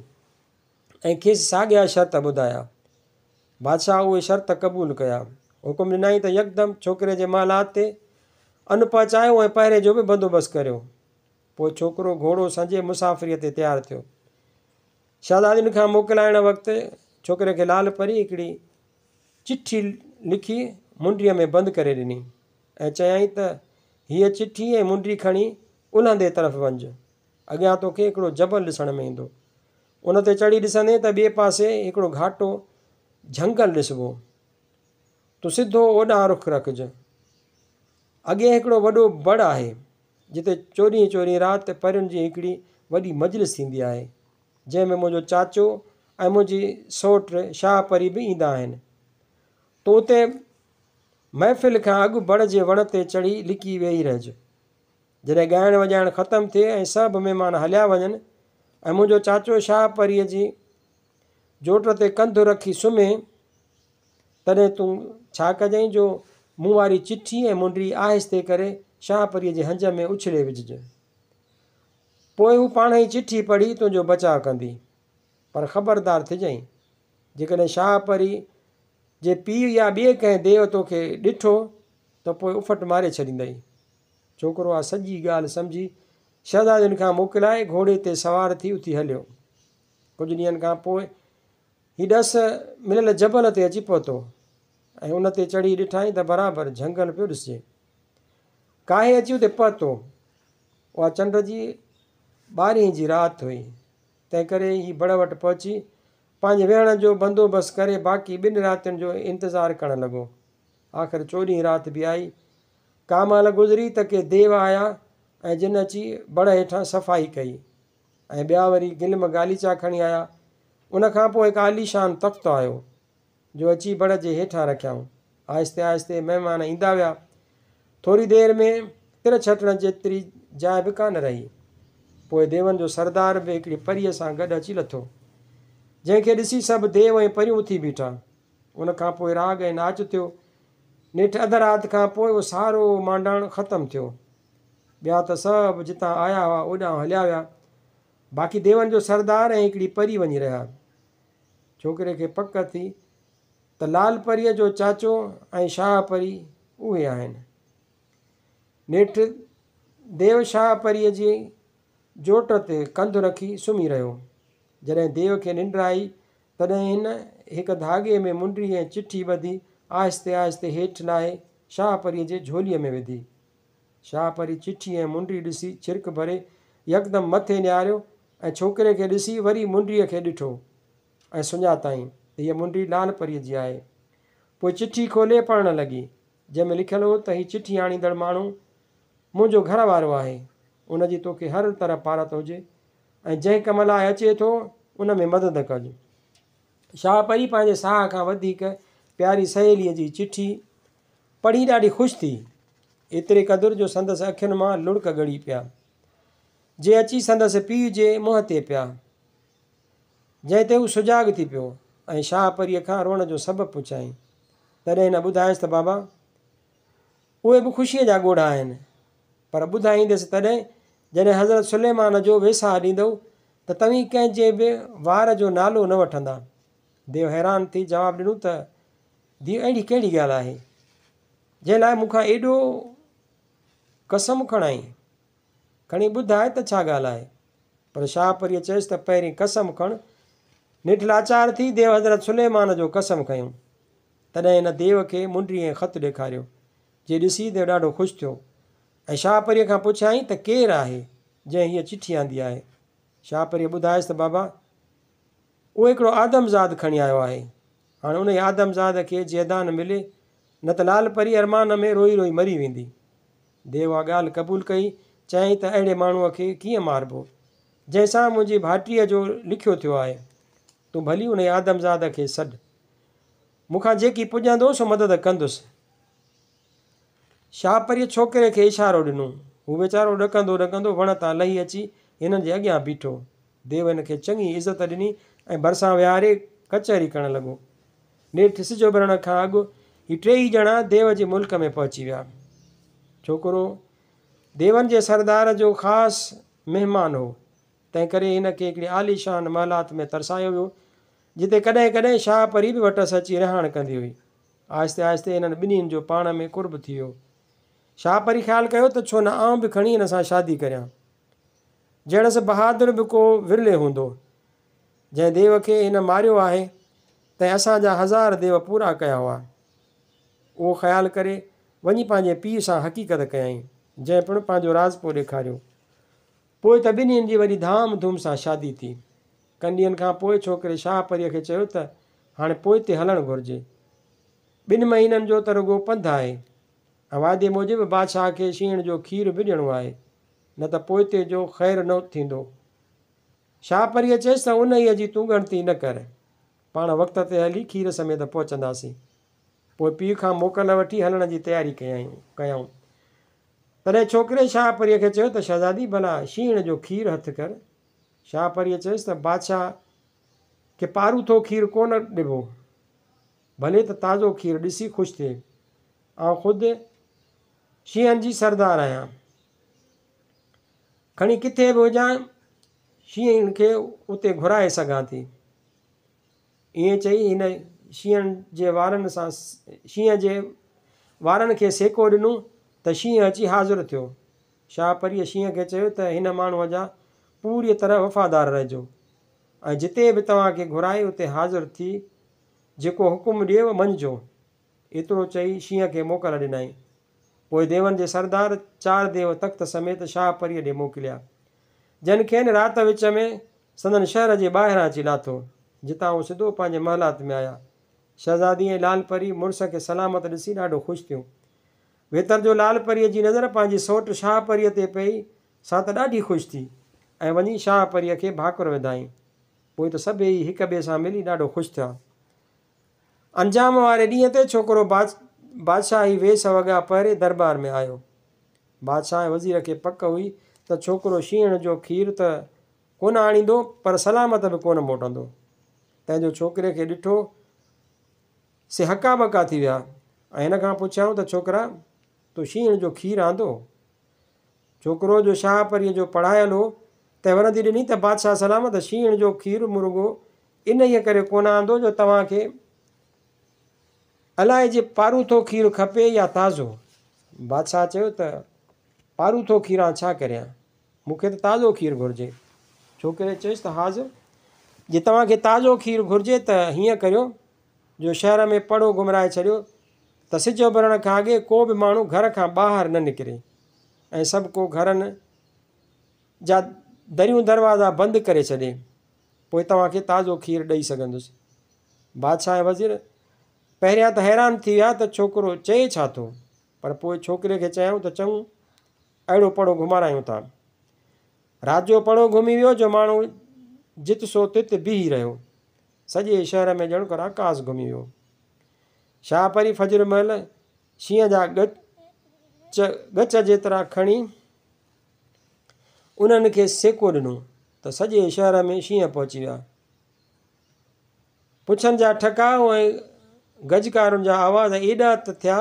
۽ کيس ساڳيا شرط ٻڌايا. بادشاهه اهي شرط قبول ڪيا. حڪم ڏنائين ته يڪدم ڇوڪري جي محلات تي ان پهچايو ۽ پهري جو به بندوبست ڪريو. پوء ڇوڪرو گهوڙو سنجي مسافريء تي تيار ٿيو. شهزادين کان موڪلائڻ وقت ڇوڪري کي لال پري هڪڙي چٺي لکي منڊيء ۾ بند ڪري ڏني ۽ چيائين ته هيء چٺي ۽ منڊي کڻي الهندي طرف وڃج. اڳيان توکي هڪڙو جبل ڏسڻ ۾ ايندو. ان تي چڙهي ڏسندين ته ٻئي پاسي هڪڙو گهاٽو جهنگل ڏسبو. تون سڌو اوڏانهن رخ رکج. اڳيان هڪڙو وڏو بڙ آهي، جتي چوڏهينء چوڏهينء رات پرين جي هڪڙي وڏي مجلس ٿيندي آهي. جنهن ۾ منهنجو چاچو ۽ منهنجي سئوٽ شاهه پري به ايندا آهن. تون اتي محفل کان اڳ بڙ جي وڻ تي چڙهي لڪي ويهي رهج. جڏهن ڳائڻ وڄائڻ ختم ٿئي ۽ سڀ مهمان هليا وڃن ۽ منهنجو چاچو شاهه پريء جي جوٽ تي ڪنڌ رکي سمهي، تڏهن تون ڇا ڪجئين جو مون واري چٺي ۽ منڊي آهستي ڪري شاهه پريء جي هنج ۾ اڇلي وجهج. پوء هو پاڻهئي چٺي پڙهي تنهنجو بچاء ڪندي. پر خبردار ٿجئين، جيڪڏهن شاهه پري جي پيء يا ٻئي ڪنهن ديو توکي ڏٺو ته پوء اڦٽ ماري ڇڏيندئي. ڇوڪرو اها سڄي ڳالهه سمجهي شهزادين کان موڪلائي گهوڙي تي سوار ٿي اٿي هليو. ڪجهه ڏينهن کان پوء هي ڏس مليل جبل تي اچي پهتو ۽ ان تي چڙهي ڏٺائين ته برابر جهنگل پيو ڏسجي. ڪاهي اچي اتي پهتو. اها چنڊ جي ٻارهين جي رات هئي، تنهنڪري هي بڙ وٽ پهچي پنهنجي ويهڻ جو بندوبست ڪري باقي ٻن راتين جو انتظار ڪرڻ لڳو. آخر چوڏهين رات به آئي. ڪا مهل گذري ته ڪي ديو آيا ۽ جن اچي بڙ هيٺان صفائي ڪئي ۽ ٻيا وري گلم غاليچا کڻي آيا. ان کان پوء هڪ عاليشان تخت آيو، جو اچي بڙ جي هيٺان رکيائون. آهستي آهستي مهمان ايندا ويا. ٿوري دير ۾ تر ڇٽڻ جيتري جاء به ڪانه رهي. پوء ديون جو سردار به هڪڙي پريء سان گڏ اچي لٿو، جنهن کي ڏسي سڀ ديو ۽ پريون اٿي بيٺا. ان کان پوء راڳ ۽ ناچ ٿيو. نيٺ اڌ رات کان پوء اهو سارو مانڊاڻ ختم ٿيو. ٻيا ته سڀ جتان آيا هئا، اوڏانهن هليا ويا. باقي ديون جو سردار ۽ هڪڙي پري وڃي رهيا. ڇوڪري کي پڪ ٿي ته لال پريء جو چاچو ۽ شاهه پري اهي آهن. نيٺ ديو شاهه پريء جي جوٽ تي ڪنڌ رکي سمهي رهيو. جڏهن ديو کي ننڊ آئي، تڏهن هن هڪ ڌاڳي ۾ منڊي ۽ چٺي ٻڌي آهستي آهستي هيٺ لاهي شاهه پريء جي جهوليء ۾ وڌي. شاهه پري چٺي ۽ منڊي ڏسي ڇرڪ ڀري يڪدم مٿي نهاريو ۽ ڇوڪري کي ڏسي وري منڊيء کي ڏٺو ۽ سڃاتائين ته هيء منڊي لال پريء جي آهي. پوء چٺي کولي پڙهڻ لڳي، جنهن ۾ لکيل هو ته هي چٺي آڻيندڙ ماڻهو منهنجو گهر وارو آهي، ان جي توکي هر طرح پارت هجي ۽ جنهن ڪم لاء اچي ٿو، ان ۾ مدد ڪج. شاهه پري پنهنجي ساهه کان وڌيڪ پياري سهيليء جي چٺي پڙهي ڏاڍي خوش ٿي، ايتري قدر جو سندس اکين مان لڙڪ ڳڙي پيا، جي اچي سندس پيء جي منهن تي پيا، جنهن تي هو سجاڳ ٿي پيو ۽ شاهه پريء کان روئڻ جو سبب پڇيائين. تڏهن هن ٻڌايس ته بابا! اهي به خوشيء جا ڳوڙها آهن، پر ٻڌائيندس تڏهن جڏهن حضرت سليمان جو ويساهه ڏيندؤ ته توهين ڪنهن جي به وار جو نالو نه وٺندا. ديو حيران ٿي جواب ڏنو ته ڌيء اهڙي ڪهڙي ڳالهه آهي، جنهن لاء مون کان ايڏو قسم کڻائين؟ کڻي ٻڌاء ته ڇا ڳالهه آهي؟ پر شاهه پريء چيس ته پهرين قسم کڻ. نيٺ لاچار ٿي ديو حضرت سليمان جو قسم کنيو. تڏهن هن ديو کي منڊي ۽ خط ڏيکاريو، جي ڏسي ديو ڏاڍو خوش ٿيو ۽ شاهه پريء کان پڇيائين ته ڪير آهي، جنهن هيء چٺي آندي آهي؟ شاهه پريء ٻڌايس ته بابا! اهو هڪڙو آدمزاد کڻي آيو آهي. هاڻ انهيء آدمزاد کي جيئدان ملي، نه ته لال پري ارمان ۾ روئي روئي مري ويندي. ديو اها ڳالهه قبول ڪئي، چيائين ته اهڙي ماڻهوء کي ڪيئن ماربو، جنهن سان منهنجي ڀائٽيء جو لکيو ٿيو آهي. تون ڀلي انهيء آدمزاد کي سڏ. مون کان جيڪي پڄندو سو مدد ڪندس. شاهه پريء ڇوڪري کي اشارو ڏنو. هو ويچارو ڏڪندو ڏڪندو وڻ تان لهي اچي هنن جي اڳيان بيٺو. ديو هن کي چڱي عزت ڏني ۽ ڀرسان ويهاري ڪچهري ڪرڻ لڳو. نيٺ سج اڀرڻ کان اڳ هي ٽيئي ڄڻا ديو جي ملڪ ۾ پهچي ويا. ڇوڪرو ديون جي سردار جو خاص مهمان هو، تنهنڪري هن کي هڪڙي عاليشان محلات ۾ ترسايو ويو، جتي ڪڏهن ڪڏهن شاهه پري به وٽس اچي رهاڻ ڪندي هئي. آهستي آهستي هنن ٻنهين جو پاڻ ۾ قرب ٿي ويو. شاهه پري خيال ڪيو ته ڇو نه آئون به کڻي هن سان شادي ڪريان. جهڙس بهادر به ڪو ورلي هوندو. جنهن ديو کي هن ماريو آهي، تنهن اسان جا هزار ديو پورا ڪيا هئا. اهو خيال ڪري وڃي پنهنجي پيء سان حقيقت ڪيائين، جنهن پڻ پنهنجو راضپو ڏيکاريو. پوء ته ٻنهين جي وڏي ڌام ڌوم سان شادي ٿي. ڪن ڏينهن کان پوء ڇوڪري شاهه پريء کي چيو ته هاڻي پوئتي هلڻ گهرجي. ٻن مهينن جو ته رڳو پنڌ آهي ۽ وعدي موجب بادشاهه کي شينهڻ جو کير به ڏيڻو آهي، نه ته پوئتي جو خير نه ٿيندو. شاهه پريء چيس ته انهيء جي تون ڳڻتي نه ڪر. پاڻ وقت تي هلي کير سميت پهچنداسين. پوء پيء کان موڪل وٺي هلڻ جي تياري ڪيائون. تڏهن ڇوڪري شاهه پريء کي چيو ته شهزادي ڀلا شينهڻ جو کير هٿ ڪر. شاهه پريء چيس ته بادشاهه کي پاروٿو کير ڪونه ڏبو. ڀلي ته تازو کير ڏسي خوش ٿئي. آئون خود شينهن جي سردار آهيان. کڻي ڪٿي به هجان، شينهن کي اتي گهرائي سگهان ٿي. ائين چئي هن شينهن جي وارن سان شينهن جي وارن کي سيڪو ڏنو ته شينهن اچي حاضر ٿيو. شاهه پريء شينهن کي چيو ته هن ماڻهوء جا پوريء طرح وفادار رهجو ۽ جتي به توهان کي گهرائي اتي حاضر ٿي جيڪو حڪم ڏئيو مڃجو. ايترو چئي شينهن کي موڪل ڏنائين. پوء ديون جي سردار چار ديو تخت سميت شاهه پريء ڏي موڪليا، جن کين رات وچ ۾ سندن شهر جي ٻاهران اچي لاٿو، جتان هو سڌو پنهنجي محلات ۾ آيا. شهزادي ۽ لال پري مڙس کي سلامت ڏسي ڏاڍو خوش ٿيون. ويتر جو لال پريء جي نظر پنهنجي سئوٽ شاهه پريء تي پئي، سا ته ڏاڍي خوش ٿي ۽ وڃي شاهه پريء کي ڀاڪر وڌائين. پوء ته سڀيئي هڪ ٻئي سان ملي ڏاڍو خوش ٿيا. انجام واري ڏينهن تي ڇوڪرو بادشاهي ويس وڳا پهري درٻار ۾ آيو. بادشاهه ۽ وزير کي پڪ هئي ته ڇوڪرو شينهڻ جو کير ته ڪونه آڻيندو پر سلامت به ڪونه موٽندو. تنهن جو ڇوڪري کي ڏٺو سي هڪا ٻڪا ٿي ويا ۽ هن کان پڇيائون ته ڇوڪرا تو شينهڻ جو کير آندو؟ ڇوڪرو جو شاهه پريء جو پڙهايل هو، تنهن ورندي ڏني ته بادشاهه سلامت شينهڻ جو کير مون رڳو انهيء ڪري ڪونه آندو جو توهان کي الائجي پاروٿو کير کپي يا تازو. بادشاهه چيو ته پاروٿو کير آئون ڇا ڪريان؟ مون کي ته تازو کير گهرجي. ڇوڪري چيس ته حاضر، جي توهان کي تازو کير گهرجي ته هيئن ڪريو جو شهر ۾ پڙهو گهمرائي ڇڏيو ته سج اڀرڻ کان اڳي ڪو به ماڻهو گهر کان ٻاهر نه نڪري ۽ سڀ ڪو گهرن جا دريون دروازا بند ڪري ڇڏي، پوء توهان کي تازو کير ڏئي سگهندس. بادشاهه ۽ وزير پهريان ته حيران ٿي ويا ته ڇوڪرو چئي ڇا ٿو، پر پوء ڇوڪري کي چيائون ته چڱو، اهڙو پڙهو گهمارايون ٿا. رات جو پڙهو گهمي ويو جو ماڻهو جت سو تت بيهي رهيو. سڄي شهر ۾ ڄڻ ڪو راڪاس گهمي ويو. شاهه پري فجر مهل شينهن جا ڳچ ڳچ جيترا کڻي انهن کي سيڪو ڏنو ته سڄي شهر ۾ شينهن پهچي ويا. پڇن جا ٺڪاء ۽ گجڪارن جا آواز ايڏا ته ٿيا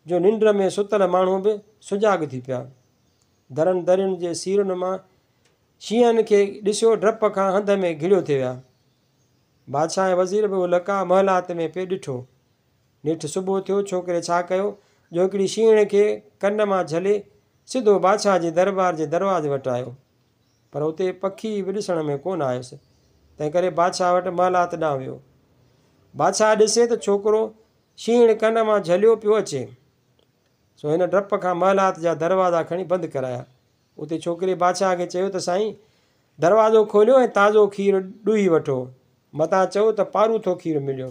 جو ننڊ ۾ ستل ماڻهو به سجاڳ ٿي پيا. درن درين جي سيرن مان شينهن کي ڏسيو ڊپ کان هنڌ ۾ گهڙيو ٿي ويا. بادشاهه ۽ وزير به اهو لقاء محلات ۾ پئي ڏٺو. نيٺ صبح ٿيو، ڇوڪري ڇا ڪيو جو هڪڙي شينهڻ کي ڪن مان جهلي سڌو بادشاهه جي درٻار جي دروازي وٽ آيو. پر اتي پکي به ڏسڻ ۾ ڪونه آيس، تنهنڪري بادشاهه وٽ محلات ڏانهن ويو. بادشاهه ڏسي ته ڇوڪرو شينهڻ ڪن مان جهليو پيو اچي. سو هن ڊپ کان محلات جا دروازا کڻي بند ڪرايا. اتي ڇوڪري بادشاهه کي چيو ته سائين! دروازو کوليو ۽ تازو کير ڏوهي وٺو، متان چئو ته پاروٿو کير مليو.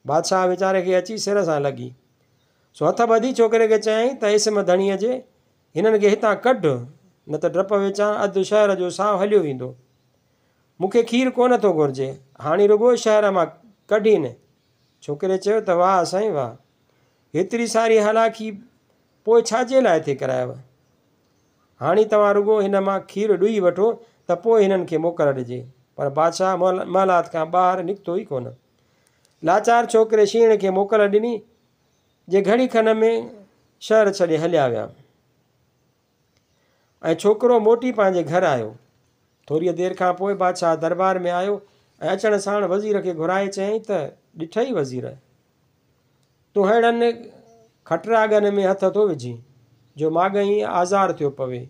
بادشاهه ويچاري کي اچي سر سان لڳي. سو هٿ ٻڌي ڇوڪري کي چيائين ته اسم ڌڻيء جي، هنن کي هتان ڪڍ، نه ته ڊپ وچان اڌ شهر جو ساهه هليو ويندو. مون کي کير ڪونه ٿو گهرجي، هاڻي رڳو شهر مان ڪڍين. ڇوڪري چيو ته واهه سائين واهه! هيتري ساري هلاکي پوء ڇا جي لاء ٿي ڪرايو؟ هاڻي توهان رڳو هن مان کير ڏوهي وٺو ته پوء هنن کي موڪل ڏجي. پر بادشاهه محلات کان ٻاهر نڪتو ئي ڪونه. لاچار ڇوڪري شينهڻ کي موڪل ڏني، جي گهڙي کن ۾ شهر ڇڏي هليا ويا ۽ ڇوڪرو موٽي پنهنجي گهر آيو. ٿوريء دير کان پوء بادشاهه درٻار ۾ آيو ۽ اچڻ ساڻ وزير کي گهرائي چيائين ته، ڏٺئي وزير! تون ههڙن کٽراڳن ۾ هٿ ٿو وجهين، جو ماڳهين آزار ٿيو پوي.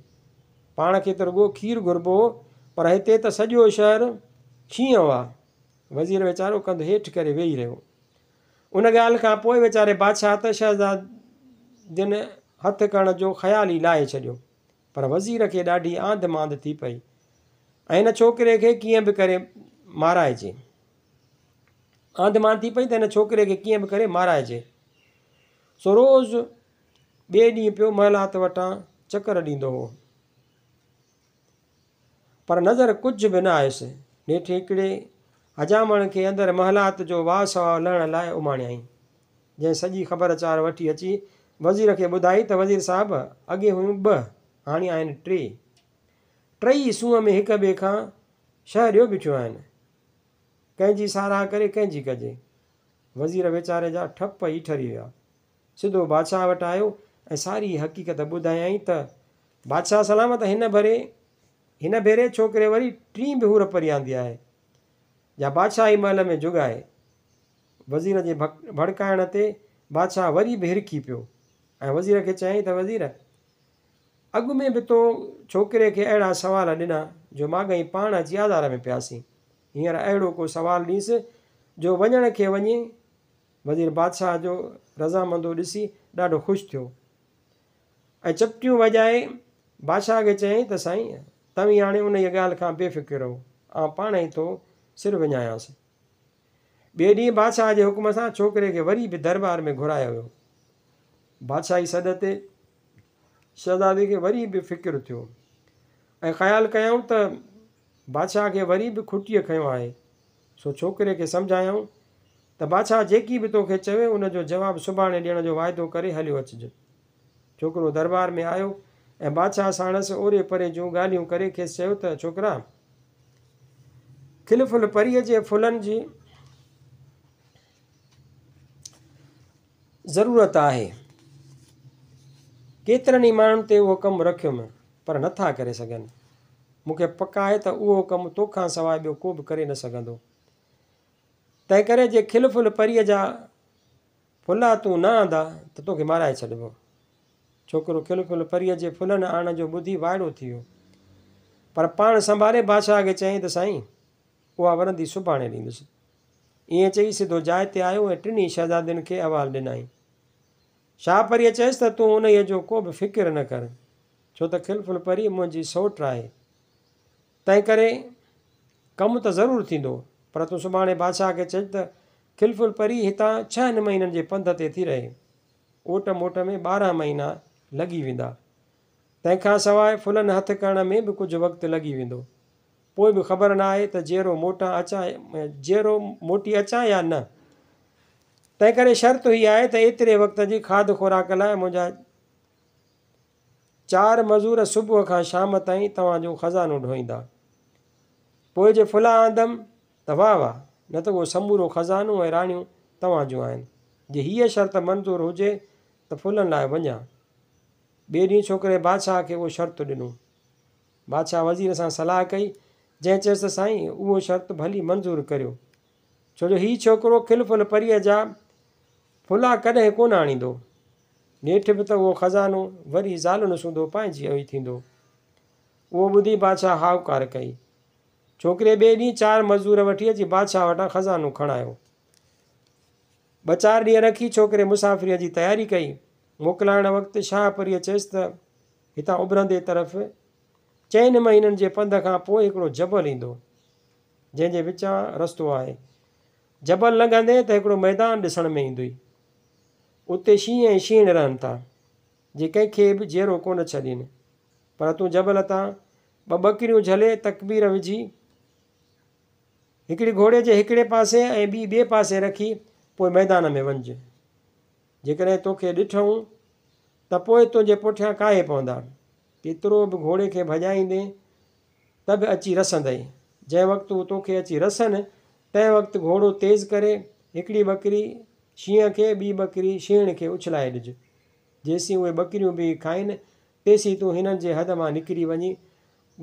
پاڻ کي ته رڳو کير گهربو هو، پر هتي ته سڄو شهر شينهن هئا. وزير ويچارو ڪنڌ هيٺ ڪري ويهي رهيو. ان ڳالهه کان پوء ويچاري بادشاهه ته شهزادين هٿ ڪرڻ جو خيال ئي لاهي ڇڏيو، پر وزير کي ڏاڍي آنڌ مانڌ ٿي پئي ۽ هن ڇوڪري کي ڪيئن به ڪري مارائجي. آنڌ مانڌ ٿي پئي ته هن ڇوڪري کي ڪيئن به ڪري مارائجي. سو روز ٻئي ڏينهن پيو محلات وٽان چڪر ڏيندو هو. پر نظر ڪجهه به نه آيس. نيٺ هڪڙي حجامڻ کي اندر محلات جو واء سواء لهڻ لاء اماڻيائين، جنهن سڄي خبر چار وٺي اچي وزير کي ٻڌائي ته وزير صاحب، اڳي هيون ٻه، هاڻي آهن ٽي. ٽئي سونهن ۾ هڪ ٻئي کان شهه ڏيو بيٺيون آهن. ڪنهن جي ساراهه ڪري ڪنهن جي ڪجي. وزير ويچاري جا ٺپ ئي ٺري ويا. سڌو بادشاهه وٽ آيو ۽ ساري حقيقت ٻڌايائين ته، بادشاهه سلامت هن ڀري هن ڀيري ڇوڪري وري ٽين به حور پري آندي آهي، جا بادشاهي محل ۾ جڳائي. وزير جي ڀڙڪائڻ تي بادشاهه وري به هرکي پيو ۽ وزير کي چيائين ته وزير! اڳ ۾ به تو ڇوڪري کي اهڙا سوال ڏنا جو ماڳهين پاڻ اچي آزار ۾ پياسين. هينئر اهڙو ڪو سوال ڏينس جو وڃڻ کي وڃي. وزير بادشاهه جو رضامندو ڏسي ڏاڍو خوش ٿيو ۽ چپٽيون وڄائي بادشاهه کي چيائين ته سائين! توهين هاڻي انهيء ڳالهه کان بي فڪر رهو، آئون پاڻهي ٿو سر وڃايانس. ٻئي ڏينهن بادشاهه جي حڪم سان ڇوڪري کي وري به درٻار ۾ گهرايو ويو. بادشاهي سڏ تي شهزادي کي وري به فڪر ٿيو ۽ خيال ڪيائون ته بادشاهه کي وري به کٽيء کنيو آهي، سو ڇوڪري کي سمجهايائون ته بادشاهه جيڪي به توکي چوي ان جو جواب سڀاڻي ڏيڻ جو واعدو ڪري هليو اچج. ڇوڪرو درٻار ۾ آيو ۽ بادشاهه ساڻس اوري پري جون ڳالهيون ڪري کيس چيو ته ڇوڪرا! کل ڦل پريء جي ڦلن جي ضرورت آهي. ڪيترن ئي ماڻهن تي اهو ڪم رکيم، پر نٿا ڪري سگهن. مون کي پڪ آهي ته اهو ڪم تو کان سواء ٻيو ڪو به ڪري نه سگهندو. تنهنڪري جي کل ڦل پريء جا ڦلا تون نه آندا ته توکي مارائي ڇڏبو. ڇوڪرو کل ڦل پريء جي ڦلن آڻڻ جو ٻڌي وائڙو ٿي ويو. پر پاڻ سنڀالي بادشاهه کي چيائين ته سائين! اها ورندي سڀاڻي ڏيندس. ائين چئي سڌو جاء تي آيو ۽ ٽنهي شهزادين کي احوال ڏنائين. شاهه پريء چيس ته تون انهيء جو ڪو به فڪر نه ڪر، ڇو ته کل ڦل پري منهنجي سئوٽ آهي، تنهنڪري ڪم ته ضرور ٿيندو، پر تون سڀاڻي بادشاهه کي چئج ته کل ڦل پري هتان ڇهن مهينن جي پنڌ تي ٿي رهي. اوٽ موٽ ۾ 12 مهينا لڳي ويندا. تنهن کان سواء ڦلن هٿ ڪرڻ ۾ به ڪجهه وقت لڳي ويندو. پوء به خبر نه آهي ته جيئرو موٽان اچان جيئرو موٽي اچان يا نه. تنهنڪري شرط هي آهي ته ايتري وقت جي کاڌ خوراڪ لاء منهنجا چار مزور صبح کان شام تائين توهان جو خزانو ڍوئيندا. پوء جي ڦلا آندم ته واهه واهه، نه ته اهو سمورو خزانو ۽ راڻيون توهان جون آهن. جي هيء شرط منظور هجي ته ڦلن لاء وڃان. ٻئي ڏينهن ڇوڪري بادشاهه کي اهو شرط ڏنو. بادشاهه وزير سان صلاح ڪئي، جنهن چيس ته سائين اهو شرط ڀلي منظور ڪريو، ڇو جو هي ڇوڪرو کل ڦل پريء جا ڦلا ڪڏهن ڪونه آڻيندو. نيٺ به ته اهو خزانو وري زالن سوڌو پنهنجي ئي ٿيندو. اهو ٻڌي بادشاهه هائوڪار ڪئي. ڇوڪري ٻئي ڏينهن چار مزدور وٺي اچي بادشاهه وٽان خزانو کڻايو. ٻه چار ڏينهن رکي ڇوڪري مسافريء جي تياري ڪئي. موڪلائڻ وقت شاهه پريء چيس ته هتان اڀرندي طرف چئن مهينن جي پنڌ کان پوء هڪڙو جبل ايندو، جنهن جي وچان رستو آهي. جبل لنگهندين ته هڪڙو ميدان ڏسڻ ۾ ايندوئي. اتي شينهن ۽ شينهڻ رهن ٿا، جي ڪنهن کي به جيئرو ڪونه ڇڏين. پر تون جبل تان ٻه ٻڪريون جهلي تڪبير وجهي، هڪڙي گهوڙي جي هڪڙي پاسي ۽ ٻي ٻئي پاسي رکي پوء ميدان ۾ وڃج. جيڪڏهن توکي ڏٺئون ته پوء تنهنجي پٺيان ڪاهي پوندا. ڪيترو به گهوڙي کي ڀڄائيندين ته به اچي رسندئي. جنهن وقت هو توکي اچي رسن، تنهن وقت گهوڙو تيز ڪري، هڪڙي ٻڪري شينهن کي، ٻي ٻڪري شينهڻ کي اڇلائي ڏج. جيسين اهي ٻڪريون بيهي کائين، تيسين تون هنن جي حد مان نڪري وڃي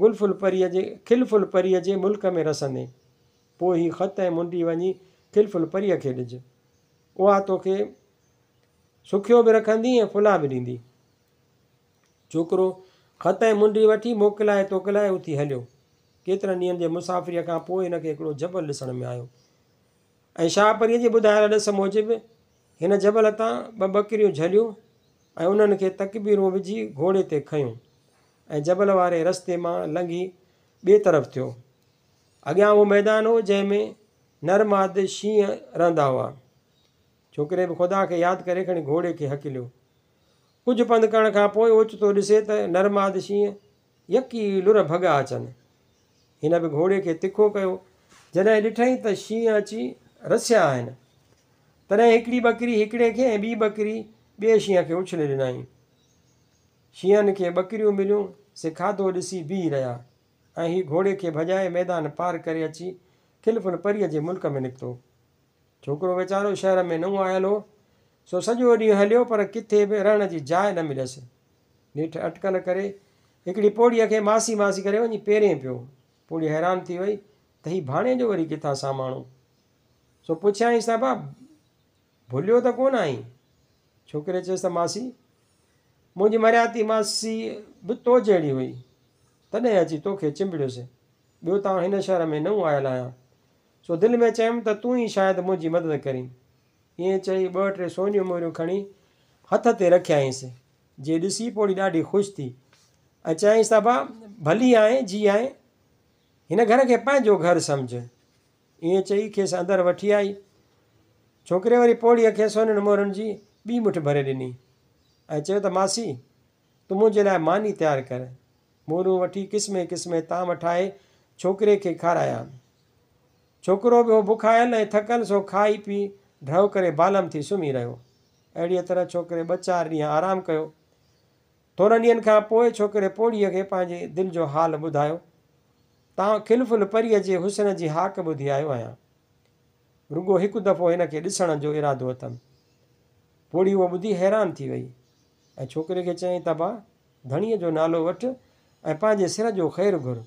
گل ڦل پريء جي کل ڦل پريء جي ملڪ ۾ رسندين. پوء هي خط ۽ منڊي وڃي کل ڦل پريء کي ڏج. اها توکي سکيو به رکندي ۽ ڦلا به ڏيندي. ڇوڪرو خط ۽ منڊي وٺي موڪلائي توڪلائي اٿي هليو. ڪيترن ڏينهن جي مسافريء کان پوء هن کي هڪڙو جبل ڏسڻ ۾ آيو ۽ شاهه پريء جي ٻڌايل ڏس موجب هن جبل تان ٻه ٻڪريون جهليون ۽ انهن کي تڪبيرون وجهي گهوڙي تي کنيو ۽ جبل واري رستي مان لنگهي ٻئي طرف ٿيو. اڳيان اهو ميدان هو جنهن ۾ نر ماد شينهن رهندا هئا. ڇوڪري به خدا کي ياد ڪري کڻي گهوڙي کي هڪليو. ڪجهه پنڌ ڪرڻ کان پوء اوچتو ڏسي ته نر ماد شينهن يڪي لر ڀڳا اچن. هن به گهوڙي کي تکو ڪيو. جڏهن ڏٺائين ته شينهن اچي رسيا آهن، تڏهن هڪڙي ٻڪري هڪڙي کي ۽ ٻي ٻڪري ٻئي شينهن کي اڇلي ڏنائين. شينهن کي ٻڪريون مليون، سي کاڌو ڏسي بيهي رهيا ۽ هي گهوڙي کي ڀڄائي ميدان پار ڪري اچي خلف الپريء جي ملڪ ۾ نڪتو. ڇوڪرو ويچارو شهر ۾ نئون آيل هو، سو سڄو ڏينهن هليو پر ڪٿي به رهڻ جي جاء نه مليس. نيٺ اٽڪل ڪري هڪڙي پوڙهيء کي ماسي ماسي ڪري وڃي پيرين پيو. پوڙهي حيران ٿي وئي ته هي ڀاڻيجو وري ڪٿان ساماڻو؟ سو پڇيائينس ته ابا ڀليو ته ڪونه آهين؟ ڇوڪري چيس ته ماسي منهنجي مرياتي ماسي به تو جهڙي هئي، تڏهن اچي توکي چنبڙيس. ٻيو ته آئون هن شهر ۾ نئون آيل آهيان، سو دل ۾ چيم ته تون ئي شايد منهنجي مدد ڪرين. ائين چئي ٻه ٽي سونيون مهريون کڻي هٿ تي رکيائينس، جي ڏسي پوڙهي ڏاڍي خوش ٿي ۽ چيائينس ته ابا ڀلي آئين جي آئين، هن گهر کي پنهنجو گهر سمجهه. ائين چئي کيس اندر وٺي آئي. ڇوڪري وري پوڙهيء کي سونين مهرن جي ٻي مٺ ڀري ڏني ۽ چيو ته ماسي تون منهنجي لاء ماني تيار ڪر. مهرون وٺي قسمين قسمين طعام ٺاهي ڇوڪري کي کارايا. ڇوڪرو به هو بکايل ۽ ٿڪل سو کائي پي ڍؤ ڪري بالم ٿي سمهي رهيو. اهڙيء طرح ڇوڪري ٻه چار ڏينهن آرام ڪيو. ٿورن ڏينهن کان پوء ڇوڪري پوڙهيء کي پنهنجي دل جو حال ٻڌايو ته آئون خلف الپريء جي حسن جي هاڪ ٻڌي آيو آهيان. رڳو هڪ دفعو هن کي ڏسڻ جو ارادو اٿم. پوڙهي اهو ٻڌي حيران ٿي وئي ۽ ڇوڪري کي چيائين ته ابا، ڌڻيء جو نالو وٺ ۽ پنهنجي سر جو خير گهر.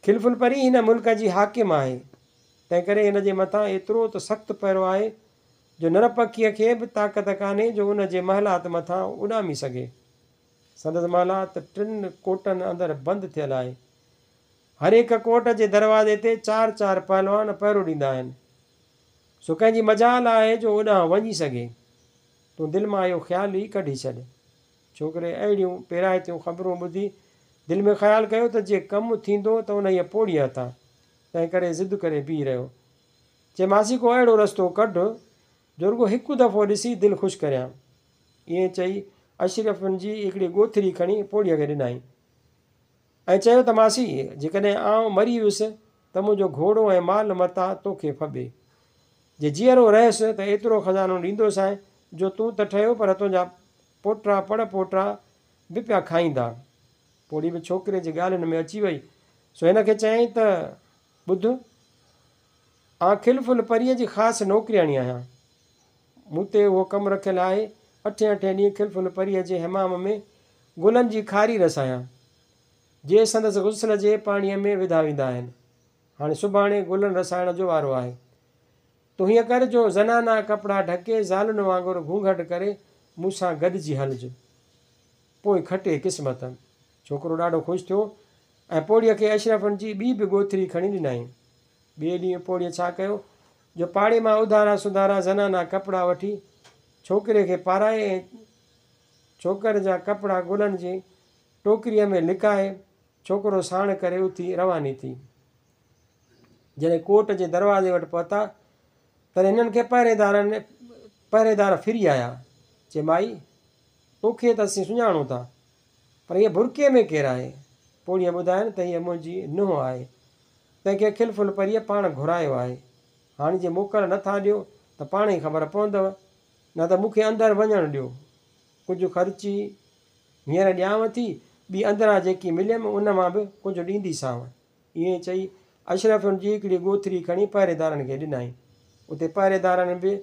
خلف الپري هن ملڪ جي حاڪم آهي، تنهنڪري هن جي مٿان ايترو ته سخت پهرو آهي جو نر پکيء کي به طاقت ڪانهي جو ان جي محلات مٿان اڏامي سگهي. سندس محلات ٽن ڪوٽن اندر بند ٿيل آهي. هر هڪ ڪوٽ جي دروازي تي چار چار پهلوان پهرو ڏيندا آهن. سو ڪنهن جي مجال آهي جو اوڏانهن وڃي سگهي. تون دل مان اهو خيال ئي ڪڍي ڇڏ. ڇوڪري اهڙيون پيرائتيون خبرون ٻڌي دل ۾ خيال ڪيو ته جي ڪم ٿيندو ته انهيء پوڙهيء هٿان. تنهنڪري ضد ڪري بيهي رهيو. چي ماسي ڪو اهڙو رستو ڪڍ جو رڳو هڪ دفعو ڏسي دل خوش ڪريان. ائين چئي اشرفن جي هڪڙي ڳوٿري کڻي پوڙهيء کي ڏنائين ۽ چيو ته ماسي جيڪڏهن آئون مري ويس ته منهنجو گهوڙو ۽ مال متاع توکي ڦٻي. جي جيئرو رهيس ته ايترو خزانو ڏيندوسانء جو تون ته ٺهيو پر تنهنجا پوٽا پڙ پوٽا به پيا کائيندا. پوڙهي به ڇوڪري جي ڳالهين ۾ اچي وئي سو هن کي چيائين ته ٻڌ! آء خلف الپريء جي خاص نوڪرياڻي آهيان. مون تي اهو ڪم رکيل آهي، اٺين اٺين ڏينهن خلف الپريء جي حمام ۾ گلن جي کاري رسايان، جي سندس غسل جي پاڻيء ۾ وڌا ويندا آهن. هاڻي سڀاڻي گلن رسائڻ جو وارو آهي. تون هيئن ڪر جو زنانا ڪپڙا ڍڪي زالن وانگر گهونگهٽ ڪري مون سان گڏجي هلج. پوء کٽي قسمت. ڇوڪرو ڏاڍو خوش ٿيو ۽ پوڙهيء کي اشرفن جي ٻي به ڳوٿري کڻي ڏنائين. ٻئي ڏينهن پوڙهيء ڇا ڪيو جو پاڙي مان اڌارا سڌارا زنانا ڪپڙا وٺي ڇوڪري کي پارائي ۽ ڇوڪر جا ڪپڙا گلن جي ٽوڪريء ۾ لڪائي ڇوڪرو ساڻ ڪري اٿي رواني ٿي. جڏهن ڪوٽ جي دروازي وٽ پهتا، تڏهن هنن کي پهريدارن پهريدار ڦري آيا. چي مائي! توکي ته اسين سڃاڻون ٿا، پر هيء برقعي ۾ ڪير آهي؟ پوڙهيء ٻڌاين ته هيء منهنجي نونهن آهي، تنهن کي خلف الپريء پاڻ گهرايو آهي. هاڻي جي موڪل نه ٿا ڏيو ته پاڻ ئي خبر پوندؤ، نه ته مون کي اندر وڃڻ ڏيو. ڪجهه خرچي هينئر ڏيانو ٿي، ٻي اندران جيڪي مليم، ان مان به ڪجهه ڏينديسانو. ائين چئي اشرفين جي هڪڙي ڳوٿري کڻي پهريدارن کي ڏنائين. اتي پهريدارن به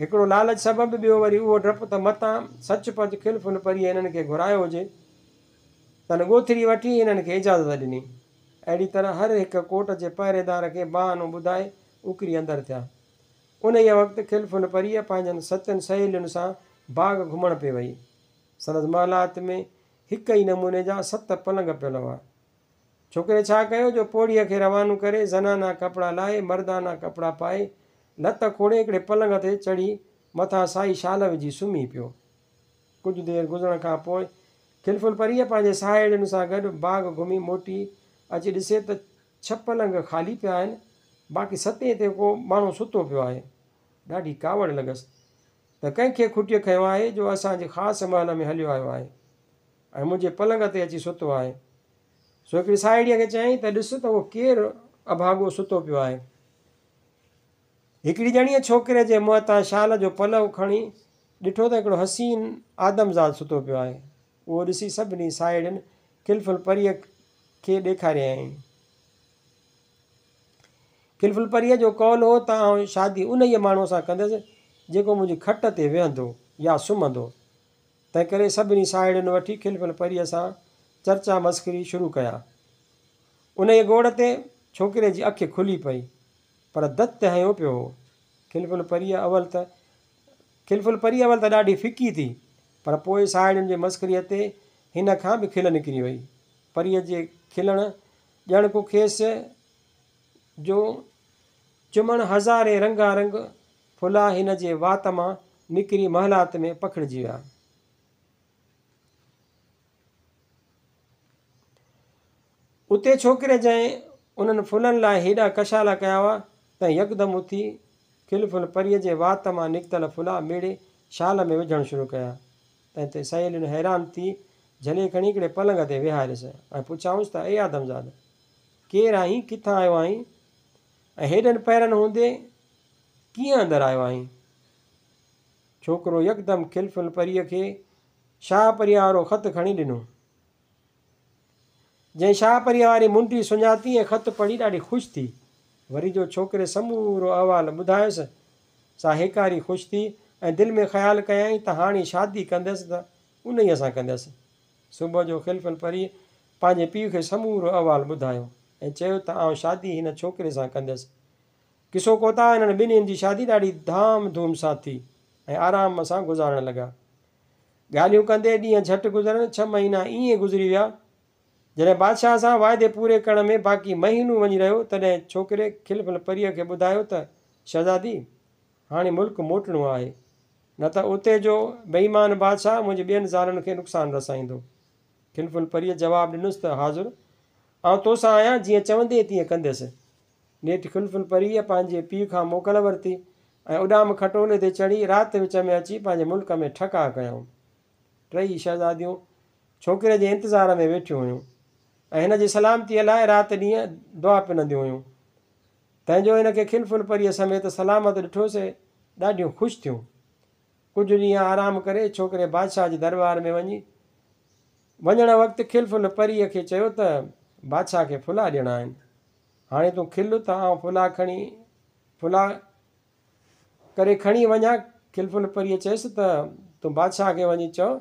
هڪڙو لالچ سبب ٻيو وري اهو ڊپ ته متان سچ پچ خلف الپريء هنن کي گهرايو هجي، تن ڳوٿري وٺي هنن کي اجازت ڏني. اهڙي طرح هر هڪ ڪوٽ جي پهريدار کي بهانو ٻڌائي اڪري اندر ٿيا. انهيء وقت خلف الپريء پنهنجن ستن سهيلين سان باغ گهمڻ پئي وئي. سندس محلات ۾ هڪ ئي نموني جا ست پلنگ پيل هئا. ڇوڪري ڇا ڪيو جو پوڙهيء کي روانو ڪري زنانا ڪپڙا لاهي مردانا ڪپڙا پائي لت کوڙي هڪڙي پلنگ تي چڙهي مٿان سائي شال وجهي سمهي پيو. ڪجهه دير گذرڻ کان پوء خلف الپريء پنهنجي ساهيڙين سان گڏ باغ گهمي موٽي اچي ڏسي ته ڇهه پلنگ خالي پيا آهن باقي ستين تي ڪو ماڻهو ستو پيو آهي. ڏاڍي ڪاوڙ لڳس ته ڪنهن کي کٽيء کنيو آهي جو اسان جي خاص محل ۾ هليو آيو آهي. ۽ منهنجي پلنگ تي اچي ستو آهي. سو هڪڙي ساهيڙيء کي چيائين ته ڏس ته اهو ڪير اڀاڳو ستو پيو آهي. هڪڙي ڄڻيء ڇوڪري جي منهن تان شال جو پلئه کڻي ڏٺو ته هڪڙو حسين آدمزاد ستو پيو آهي. اهو ڏسي سڀني ساهيڙين خلف الپريء کي ڏيکاريائين. خلف الپريء جو قول هو ته آئون شادي انهيء ماڻهوء سان ڪندس جيڪو منهنجي کٽ تي ويهندو يا سمهندو. تنهنڪري سڀني ساهيڙين وٺي خلف الپريء سان چرچا مسخري شروع ڪيا. انهيء گوڙ تي ڇوڪري جي اک کلي پئي، پر دت هنيو پيو هو. خلف الپريء اول ته خلف الپريء اول ته ڏاڍي ڦڪي ٿي، پر پوء ساهيڙين جي مسخريء تي هن کان به کل نڪري وئي. پريء جي کلڻ ڄڻ ڪو کيس جو چمڻ هزارين رنگا رنگ ڦلا هن جي وات مان نڪري محلات ۾ پکڙجي ويا. اتي ڇوڪري جنهن انهن ڦلن لاء هيڏا ڪشالا ڪيا هئا، تنهن يڪدم اٿي کل ڦل پريء جي وات مان نڪتل ڦلا ميڙي شال ۾ وجهڻ شروع ڪيا. تنهن تي سهيلين حيران ٿي جهلي کڻي هڪڙي پلنگ تي ويهاريس ۽ پڇيائونس ته اي آدمزاد! ڪير آهين، ڪٿان آيو آهين ۽ هيڏن پهرن هوندي ڪيئن اندر آيو آهين؟ ڇوڪرو يڪدم کل ڦل پريء کي شاهه پريء وارو خط کڻي ڏنو. جنهن شاهه پريء واري منڊي سڃاتي ۽ خط پڙهي ڏاڍي خوش ٿي. وري جو ڇوڪري سمورو احوال ٻڌايس، سا هيڪاري خوش ٿي ۽ دل ۾ خيال ڪيائين ته هاڻي شادي ڪندس ته انهيء سان ڪندس. صبح جو خلف الپريء پنهنجي پيء کي سمورو احوال ٻڌايو ۽ چيو ته آئون شادي هن ڇوڪري سان ڪندس. قصو ڪوتاهه هنن ٻنهين جي شادي ڏاڍي ڌام ڌوم سان ٿي ۽ آرام سان گذارڻ لڳا. ڳالهيون ڪندي ڏينهن جهٽ گذرن، ڇهه مهينا ائين گذري ويا. جڏهن بادشاهه سان واعدي پوري ڪرڻ ۾ باقي مهينو وڃي رهيو، تڏهن ڇوڪري خلف الپريء کي ٻڌايو ته، شهزادي! هاڻي ملڪ موٽڻو آهي، نه ته اتي جو بي ايمان بادشاهه منهنجي ٻين زالن کي نقصان رسائيندو. خلف الپريء جواب ڏنس ته، حاضر! آئون توسان آهيان، جيئن چوندين تيئن ڪنديس. نيٺ خلف الپريء پنهنجي پيء کان موڪل ورتي ۽ اڏام کٽولي تي چڙهي رات وچ ۾ اچي پنهنجي ملڪ ۾ ٺڪاء ڪيائون. ٽيئي شهزاديون ڇوڪري جي انتظار ۾ ويٺيون هيون ۽ هن جي سلامتيء لاء رات ڏينهن دعا پننديون هيون. تنهن جو هن کي خلف الپريء سميت سلامت ڏٺو سي ڏاڍيون خوش ٿيون. ڪجهه ڏينهن آرام ڪري ڇوڪري بادشاهه جي درٻار ۾ وڃي وڃڻ وقت خلف الپريء کي چيو ته، بادشاهه کي ڦلا ڏيڻا آهن. هاڻي تون کل ته آئون ڦلا کڻي ڦلا ڪري کڻي وڃان. خلف الپريء چيس ته تون بادشاهه کي وڃي چئو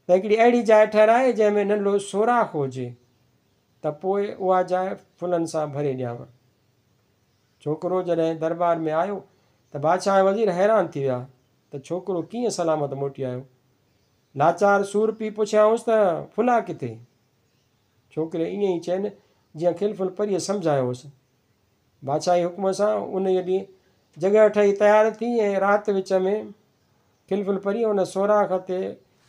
ته هڪڙي اهڙي جاء ٺهرائي جنهن ۾ ننڍڙو سوراخ هجي ته پوء اها جاء ڦلن سان ڀري ڏيانو. ڇوڪرو جڏهن درٻار ۾ آيو ته بادشاهه ۽ وزير حيران ٿي ويا ته ڇوڪرو ڪيئن سلامت موٽي آيو. لاچار سور پي پڇيائونس ته ڦلا ڪٿي؟ ڇوڪري ائين ئي چين جيئن خلف الپريء سمجهايو هوس. بادشاهي حڪم سان انهيء ڏينهن جڳهه ٺهي تيار ٿي ۽ رات وچ ۾ خلف الپريء ان سوراخ تي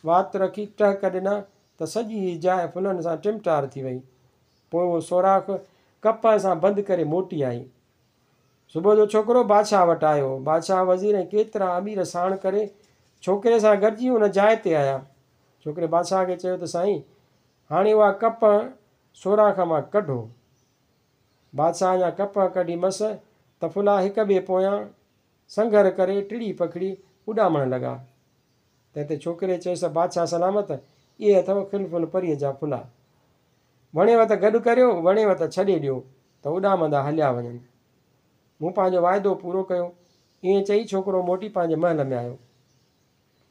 وات رکي ٽهڪ ڏنا ته سڄي جاء ڦلن سان ٽمٽار ٿي وئي. پوء اهو سوراخ ڪپهه سان بند ڪري موٽي آئي. صبح جو ڇوڪرو بادشاهه وٽ آيو. بادشاهه، وزير ۽ ڪيترا امير ساڻ ڪري ڇوڪري سان گڏجي ان جاء تي آيا. ڇوڪري بادشاهه کي چيو ته سائين! هاڻي اها ڪپهه سوراخ مان ڪڍو. بادشاهه اڃا ڪپهه ڪڍي مس ته ڦلا هڪ ٻئي پويان سنگهر ڪري ٽڙي پکڙي اڏامڻ لڳا. تنهن تي ڇوڪري چيس ته بادشاهه سلامت، اهي اٿئو خلف الپريء جا ڦلا. وڻيو ته گڏ ڪريو، وڻيو ته ڇڏي ڏيو ته اڏامندا هليا وڃن. مون پنهنجو واعدو پورو ڪيو. ائين چئي ڇوڪرو موٽي پنهنجي محل ۾ آيو.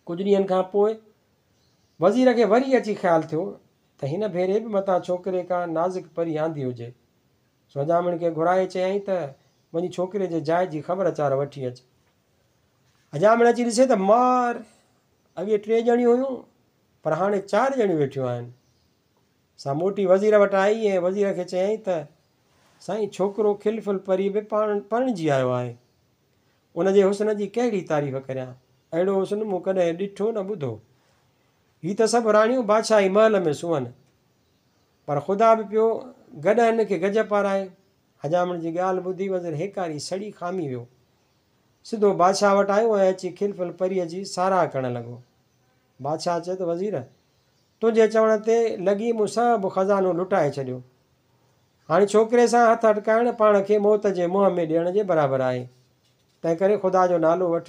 ڪجهه ڏينهن کان پوء وزير کي وري اچي خيال ٿيو ته هن ڀيري به متان ڇوڪري ڪا نازڪ پري آندي هجي. سو حجامڻ کي گهرائي چيائين ته وڃي ڇوڪري جي جاء جي خبر چار وٺي اچ. حجامڻ اچي ڏسي ته مار! اڳي ٽي ڄڻيون هيون پر هاڻي چار ڄڻيون ويٺيون آهن. سا موٽي وزير وٽ آئي ۽ وزير کي چيائين ته سائين ڇوڪرو خلف الپري به پاڻ پرڻجي آيو آهي. ان جي حسن جي ڪهڙي تعريف ڪريان، اهڙو حسن مون ڪڏهن ڏٺو نه ٻڌو. هي ته سڀ راڻيون بادشاهي محل ۾ سونهن، پر خدا به پيو گڏهن کي گج پارائي. حجامڻ جي ڳالهه ٻڌي وزير هيڪاري سڙي کامي ويو. سڌو بادشاهه وٽ آيو ۽ اچي خلف الپريء جي ساراهه ڪرڻ لڳو. بادشاهه چيو ته وزير! تنهنجي چوڻ تي لڳي مون سڀ خزانو لٽائي ڇڏيو. هاڻي ڇوڪري سان هٿ اٽڪائڻ پاڻ کي موت جي منهن ۾ ڏيڻ جي برابر آهي. تنهنڪري خدا جو نالو وٺ،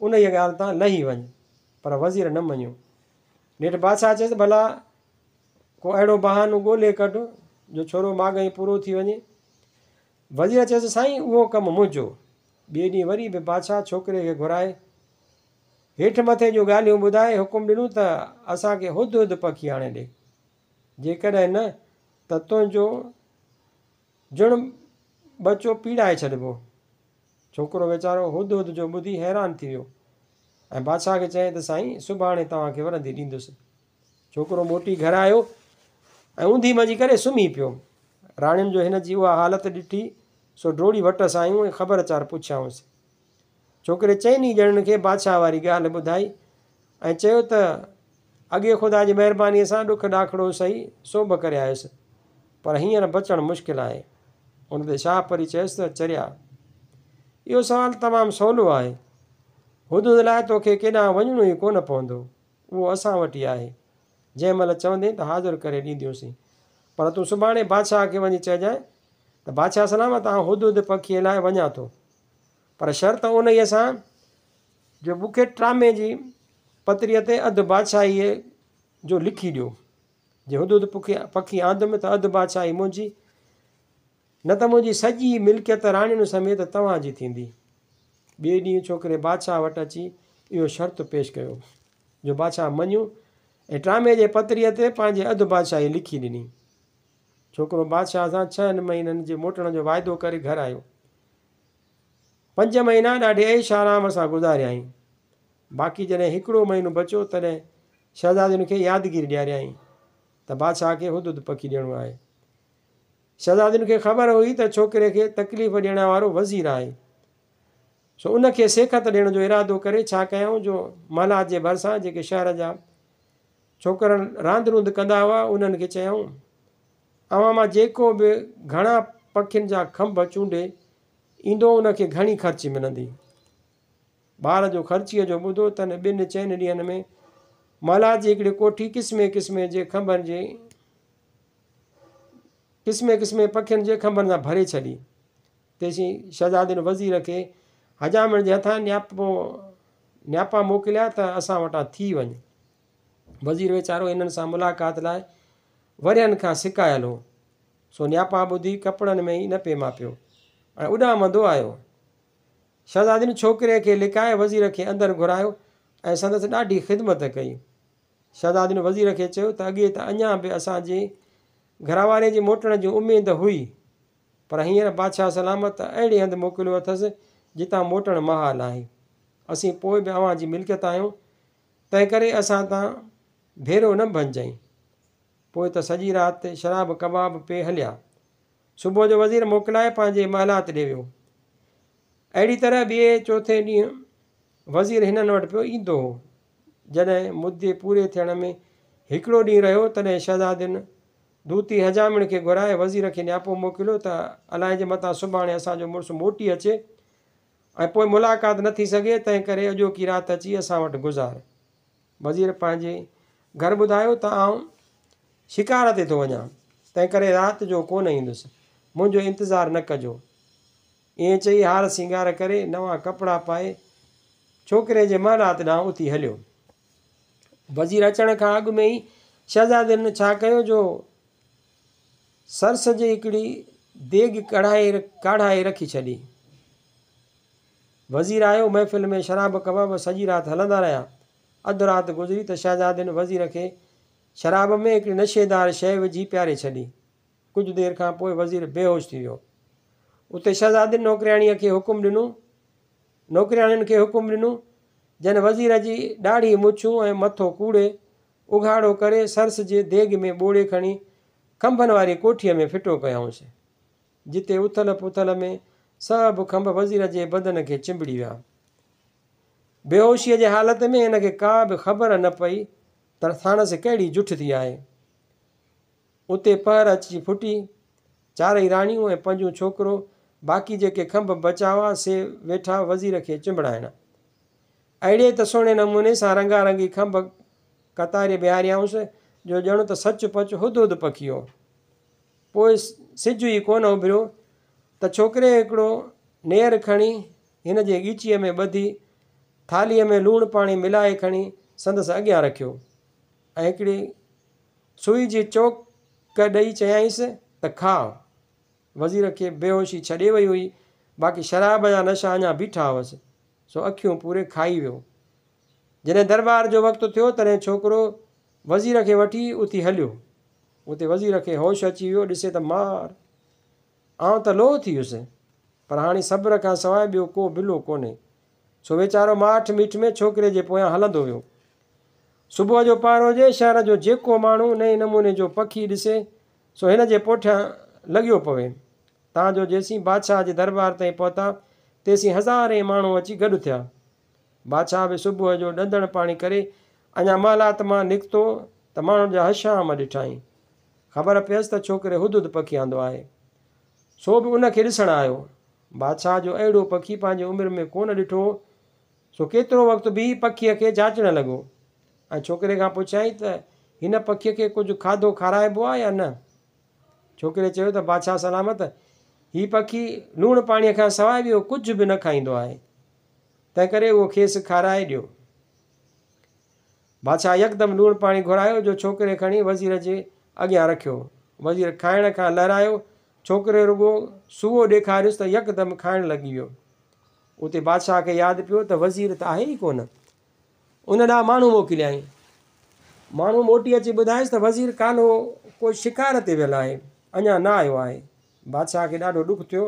انهيء ڳالهه تان لهي وڃ. پر وزير نه مڃيو. نيٺ بادشاهه چيس، ڀلا ڪو اهڙو بهانو ڳولي ڪڍ، جو ڇورو ماڳهين پورو ٿي وڃي. وزير چيس، سائين اهو ڪم منهنجو. ٻئي ڏينهن وري به بادشاهه ڇوڪري کي گهرائي، هيٺ مٿي جون ڳالهيون ٻڌائي حڪم ڏنو ته اسان کي هدهد پکي آڻي ڏي. جيڪڏهن نه ته تنهنجو جڻ ٻچو پيڙائي ڇڏبو. ڇوڪرو ويچارو هدهد جو ٻڌي حيران ٿي ويو ۽ بادشاهه کي چيائين ته سائين سڀاڻي توهان کي ورندي ڏيندس. ڇوڪرو موٽي گهر آيو ۽ اونڌي منجي ڪري سمهي پيو. راڻين جو هن جي اها حالت ڏٺي سو ڊوڙي وٽس آيون ۽ خبر چار پڇيائونس. ڇوڪري چئني ڄڻن کي بادشاهه واري ڳالهه ٻڌائي ۽ چيو ته اڳي خدا جي مهربانيء سان ڏک ڏاکڙو سهي سوڀ ڪري آيس، پر هينئر بچڻ مشڪل آهي. ان تي شاهه پري چيس ته چريا! اهو سوال تمام سولو آهي. هدهد لاء توکي ڪيڏانهن وڃڻو ئي ڪونه پوندو. اهو اسان وٽ ئي آهي. جنهن مهل چوندين ته حاضر ڪري ڏينديونسين. پر تون سڀاڻي بادشاهه کي وڃي چئجانء ته بادشاهه سلامت آئون هدهد پکيء لاء وڃان ٿو. پر شرط انهيء سان جو مون کي ٽرامي جي پتريء تي اڌ بادشاهيء جو لکي ڏيو. جي هدهد پکي آندم ته اڌ بادشاهي منهنجي، نه ته منهنجي سڄي ملڪيت راڻين سميت توهان جي ٿيندي. ٻئي ڏينهن ڇوڪري بادشاهه وٽ اچي اهو شرط پيش ڪيو، جو بادشاهه مڃيو ۽ ٽرامي جي پتريء تي پنهنجي اڌ بادشاهي لکي ڏني. ڇوڪرو بادشاهه سان ڇهن مهينن جي موٽڻ جو واعدو ڪري گهر آيو. پنج مهينا ڏاڍي عيش آرام سان گذاريائين. باقي جڏهن هڪڙو مهينو بچيو تڏهن شهزادين کي يادگيري ڏياريائين ته بادشاهه کي هدهد پکي ڏيڻو آهي. شهزادين کي خبر هئي ته ڇوڪري کي تڪليف ڏيڻ وارو وزير آهي، سو ان کي سيکت ڏيڻ جو ارادو ڪري ڇا ڪيائون جو محلات جي ڀرسان جيڪي شهر جا ڇوڪرا راند روند ڪندا هئا انهن کي چيائون، اوهان مان جيڪو به گهڻا پکين جا کنڀ چونڊي ايندو ان کي گهڻي خرچي ملندي. ٻار جو خرچيء جو ٻڌو تن ٻن چئن ڏينهن ۾ محلات جي هڪڙي ڪوٺي قسمين قسمين جي کنڀن جي قسمين قسمين پکين جي کنڀن سان ڀري ڇڏي. تيسين شهزادين وزير کي حجامڻ جي هٿان نياپو نياپا موڪليا ته اسان وٽان ٿي وڃ. وزير ويچارو هنن سان ملاقات لاء ورهين کان سڪايل هو. سو نياپا ٻڌي ڪپڙن ۾ ئي نه پئي ماپيو ۽ اڏامندو آيو. شهزادين ڇوڪري کي لڪائي وزير کي اندر گهرايو ۽ سندس ڏاڍي خدمت ڪئي. شهزادين وزير کي چيو ته اڳي ته اڃا به اسان جي گهرواري جي موٽڻ جي اميد هئي، پر هينئر بادشاهه سلامت ته اهڙي هنڌ موڪليو اٿس، جتان موٽڻ محال آهي. اسين پوء به اوهان جي ملڪيت آهيون، تنهنڪري اسان تان ڀيرو نه ڀڃجئين. پوء ته سڄي رات شراب ڪباب پئي هليا. صبح جو وزير موڪلائي پنهنجي محلات ڏي ويو. اهڙي طرح ٻئي چوٿين ڏينهن وزير هنن وٽ پيو ايندو هو. جڏهن مدي پوري ٿيڻ ۾ هڪڙو ڏينهن رهيو، تڏهن شهزادين دوتي حجامڻ کي گهرائي وزير کي نياپو موڪليو ته الائجي متان سڀاڻي اسان جو مڙس موٽي اچي ۽ پوء ملاقات نه ٿي سگهي، تنهنڪري اڄوڪي رات اچي اسان وٽ گذار. وزير پنهنجي گهر ٻڌايو ته آئون شڪار تي ٿو وڃان، تنهنڪري رات جو ڪونه ايندس، منهنجو انتظار نه ڪجو. ائين چئي هار سينگار ڪري، نوان ڪپڙا پائي، ڇوڪري جي محلات ڏانهن اٿي هليو. وزير اچڻ کان اڳ ۾ ئي شهزادين ڇا ڪيو جو سرس جي هڪڙي ديڳ ڪاڙهائي رکي ڇڏي. وزير آيو، محفل ۾ شراب ڪباب سڄي رات هلندا رهيا. اڌ رات گذري ته شهزادين وزير کي شراب ۾ هڪڙي نشيدار شيء وجهي پياري ڇڏي. ڪجهه دير کان پوء وزير بيهوش ٿي ويو. اتي شهزادين نوڪرياڻيء کي حڪم ڏنو نوڪرياڻين کي حڪم ڏنو، جن وزير جي ڏاڙهي مڇون ۽ مٿو ڪوڙي، اگهاڙو ڪري، سرس جي ديڳ ۾ ٻوڙي کڻي کنڀن واري ڪوٺيء ۾ ڦٽو ڪيائونس. جتي اٿل پٿل ۾ سڀ کنڀ وزير جي بدن کي چنبڙي ويا. بيهوشيء جي حالت ۾ هن کي ڪا به خبر نه پئي ته ساڻس ڪهڙي جٺ ٿي آهي. اتي پهر اچي ڦٽي. چارئي راڻيون ۽ پنجون ڇوڪرو، باقي جيڪي کنڀ بچيا هئا، سي ويٺا وزير کي چنبڙائڻ. اهڙي ته سهڻي نموني سان رنگارنگي کنڀ قطاري بيهاريائونس، جو ڄڻ ته سچ پچ هدهد پکي هو. پوء سج ئي ڪونه اڀريو ته ڇوڪري هڪڙو نير کڻي هن جي ڳچيء ۾ ٻڌي، ٿالهيء ۾ لوڻ پاڻي ملائي کڻي سندس اڳيان رکيو ۽ هڪڙي سوئي جي چوڪ ڏئي چيائينس ته کاء. وزير کي بيهوشي ڇڏي وئي هئي، باقي شراب جا نشا اڃا بيٺا هئس، سو اکيون پوري کائي ويو. جڏهن درٻار جو وقت ٿيو، تڏهن ڇوڪرو وزير کي وٺي اٿي هليو. اتي وزير کي هوش اچي ويو، ڏسي ته مار! آئون ته لوهه ٿي ويس، پر هاڻي صبر کان سواء ٻيو ڪو بلو ڪونهي. سو ويچارو ماٺ ميٺ ۾ ڇوڪري جي پويان هلندو ويو. صبح جو پهر هجي، شهر جو جيڪو ماڻهو نئين نموني جو پکي ڏسي، سو هن جي پٺيان لڳيو پوي. تان جو جيسين بادشاهه جي درٻار تائين پهتا، تيسين هزارين ماڻهو اچي گڏ ٿيا. بادشاهه به صبح جو ڏندڻ پاڻي ڪري اڃا محلات مان نڪتو ته ماڻهن جا هشام ڏٺائين. خبر پيس ته ڇوڪري هدهد پکي آندو آهي. سو به ان کي ڏسڻ آيو. بادشاهه جو اهڙو پکي پنهنجي عمر ۾ ڪونه ڏٺو هو، سو ڪيترو وقت بيهي پکيء کي جاچڻ لڳو ۽ ڇوڪري کان پڇيائين ته هن پکيء کي ڪجهه کاڌو کارائبو آهي يا نه؟ ڇوڪري چيو ته بادشاهه سلامت، هي پکي لوڻ پاڻيء کان سواء ٻيو ڪجهه به نه کائيندو آهي، تنهنڪري اهو کيس کارائي ڏيو. بادشاهه يڪدم لوڻ پاڻي گهرايو، جو ڇوڪري کڻي وزير جي اڳيان رکيو. وزير کائڻ کان لهرايو، ڇوڪري رڳو سوئو ڏيکاريس ته يڪدم کائڻ لڳي ويو. اتي بادشاهه کي ياد پيو ته وزير ته آهي ئي ڪونه. ان ڏانهن ماڻهو موڪليائين. ماڻهو موٽي اچي ٻڌايس ته وزير ڪالهه ڪو شڪار تي ويل آهي، اڃا نه آيو آهي. بادشاهه کي ڏاڍو ڏک ٿيو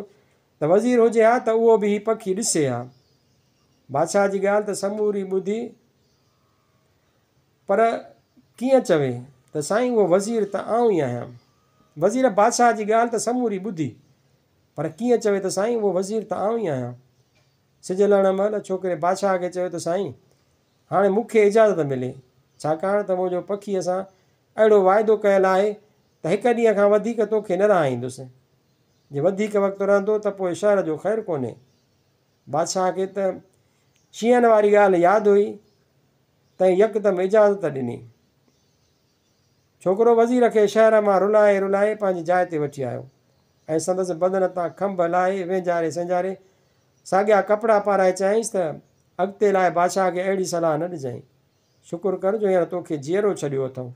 ته وزير هجي ها ته اهو به هي پکي ڏسي ها. بادشاهه جي ڳالهه ته سموري ٻڌي پر ڪيئن چوي ته سائين اهو وزير ته آئون ئي آهيان. وزير بادشاهه جي ڳالهه ته سموري ٻڌي پر ڪيئن چوي ته سائين اهو وزير ته آئون ئي آهيان. سج لهڻ مهل ڇوڪري بادشاهه کي چيو ته سائين هاڻي مون کي اجازت ملي ڇاڪاڻ ته منهنجو پکيء سان اهڙو واعدو ڪيل آهي ته هڪ ڏينهن کان وڌيڪ توکي نه رهائيندس. جي وڌيڪ وقت رهندو ته پوء شهر جو خير ڪونهي. بادشاهه کي ته شينهن واري ڳالهه ياد هئي، تنهن يڪدم اجازت ڏني. ڇوڪرو وزير کي شهر مان رلائي رلائي پنهنجي جاء تي وٺي آيو ۽ سندس بدن تان کنڀ لاهي وهنجاري سهنجاري ساڳيا ڪپڙا پارائي چيائينس ته اڳتي لاء بادشاهه کي اهڙي صلاح نه ڏجانء. شڪر ڪر جو هينئر توکي جيئرو ڇڏيو اٿئون.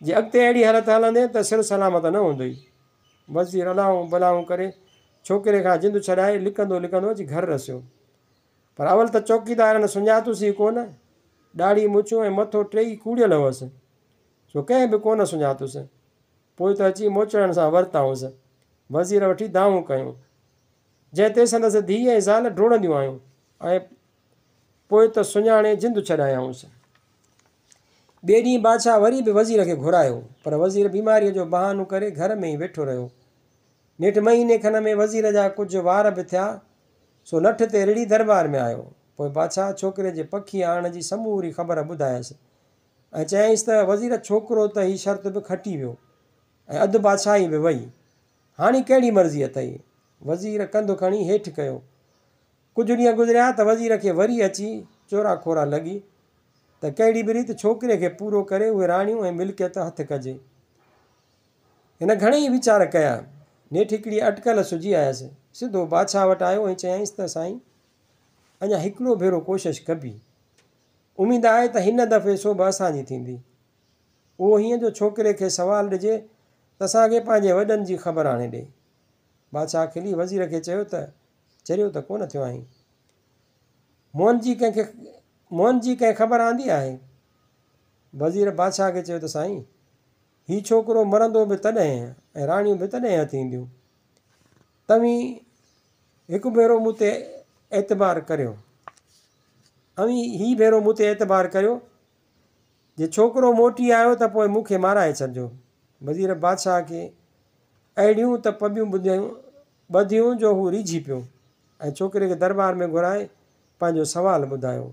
جي اڳتي اهڙي هلت هلندين ته سر سلامت نه هوندئي. وزير الائون بلائون ڪري ڇوڪري کان جند ڇڏائي لڪندو لڪندو اچي گهر رسيو. پر اول ته چوڪيدارن سڃاتس ئي ڪونه. ڏاڙهي مڇون ۽ مٿو ٽيئي ڪوڙيل هئس، سو ڪنهن به ڪونه سڃاتس. پوء ته اچي موچڙن سان ورتائونس. وزير وٺي دانهون ڪيون، جنهن تي سندس ڌيء ۽ زال ڊوڙنديون آيون ۽ پوء ته سڃاڻي جند ڇڏايائونس. ٻئي ڏينهن بادشاهه وري به وزير کي گهرايو، پر وزير بيماريء جو بهانو ڪري گهر ۾ ئي ويٺو رهيو. نيٺ مهيني کن ۾ وزير جا ڪجهه وار به ٿيا، سو لٺ تي رڙهي درٻار ۾ آيو. پوء بادشاهه ڇوڪري جي پکي آڻڻ جي سموري خبر ٻڌايس ۽ چيائينس ته، وزير ڇوڪرو ته هي شرط به کٽي ويو ۽ اڌ بادشاهي به وئي، هاڻي ڪهڙي مرضي اٿئي؟ وزير ڪنڌ کڻي هيٺ ڪيو. ڪجهه ڏينهن گذريا ته وزير کي وري اچي چورا کورا لڳي ته ڪهڙي به ريت ڇوڪري کي پورو ڪري اهي راڻيون ۽ ملڪيت هٿ ڪجي. هن گهڻيئي ويچار ڪيا. نيٺ هڪڙي اٽڪل سجهي آيس. سڌو بادشاهه وٽ آيو ۽ چيائينس ته سائين! اڃا هڪڙو ڀيرو ڪوشش ڪبي. اميد آهي ته هن دفعي سوڀ اسان جي ٿيندي. اهو هيئن جو ڇوڪري کي سوال ڏجي ته اسان کي پنهنجي وڏن جي خبر آڻي ڏي. بادشاهه کلي وزير کي چيو ته چريو ته ڪونه ٿيو آهين. مئن جي ڪنهن کي مئن جي ڪنهن خبر آندي آهي؟ وزير بادشاهه کي چيو ته سائين! هي ڇوڪرو مرندو به تڏهن ۽ راڻيون به تڏهن هٿ اينديون. توهين هڪ ڀيرو مون تي اعتبار ڪريو. اوهين هي ڀيرو مون تي اعتبار ڪريو. جي ڇوڪرو موٽي آيو ته پوء مون کي مارائي ڇڏجو. وزير بادشاهه کي اهڙيون ته پٻيون ٻڌيون جو هو ريجهي پيو ۽ ڇوڪري کي درٻار ۾ گهرائي پنهنجو سوال ٻڌايو.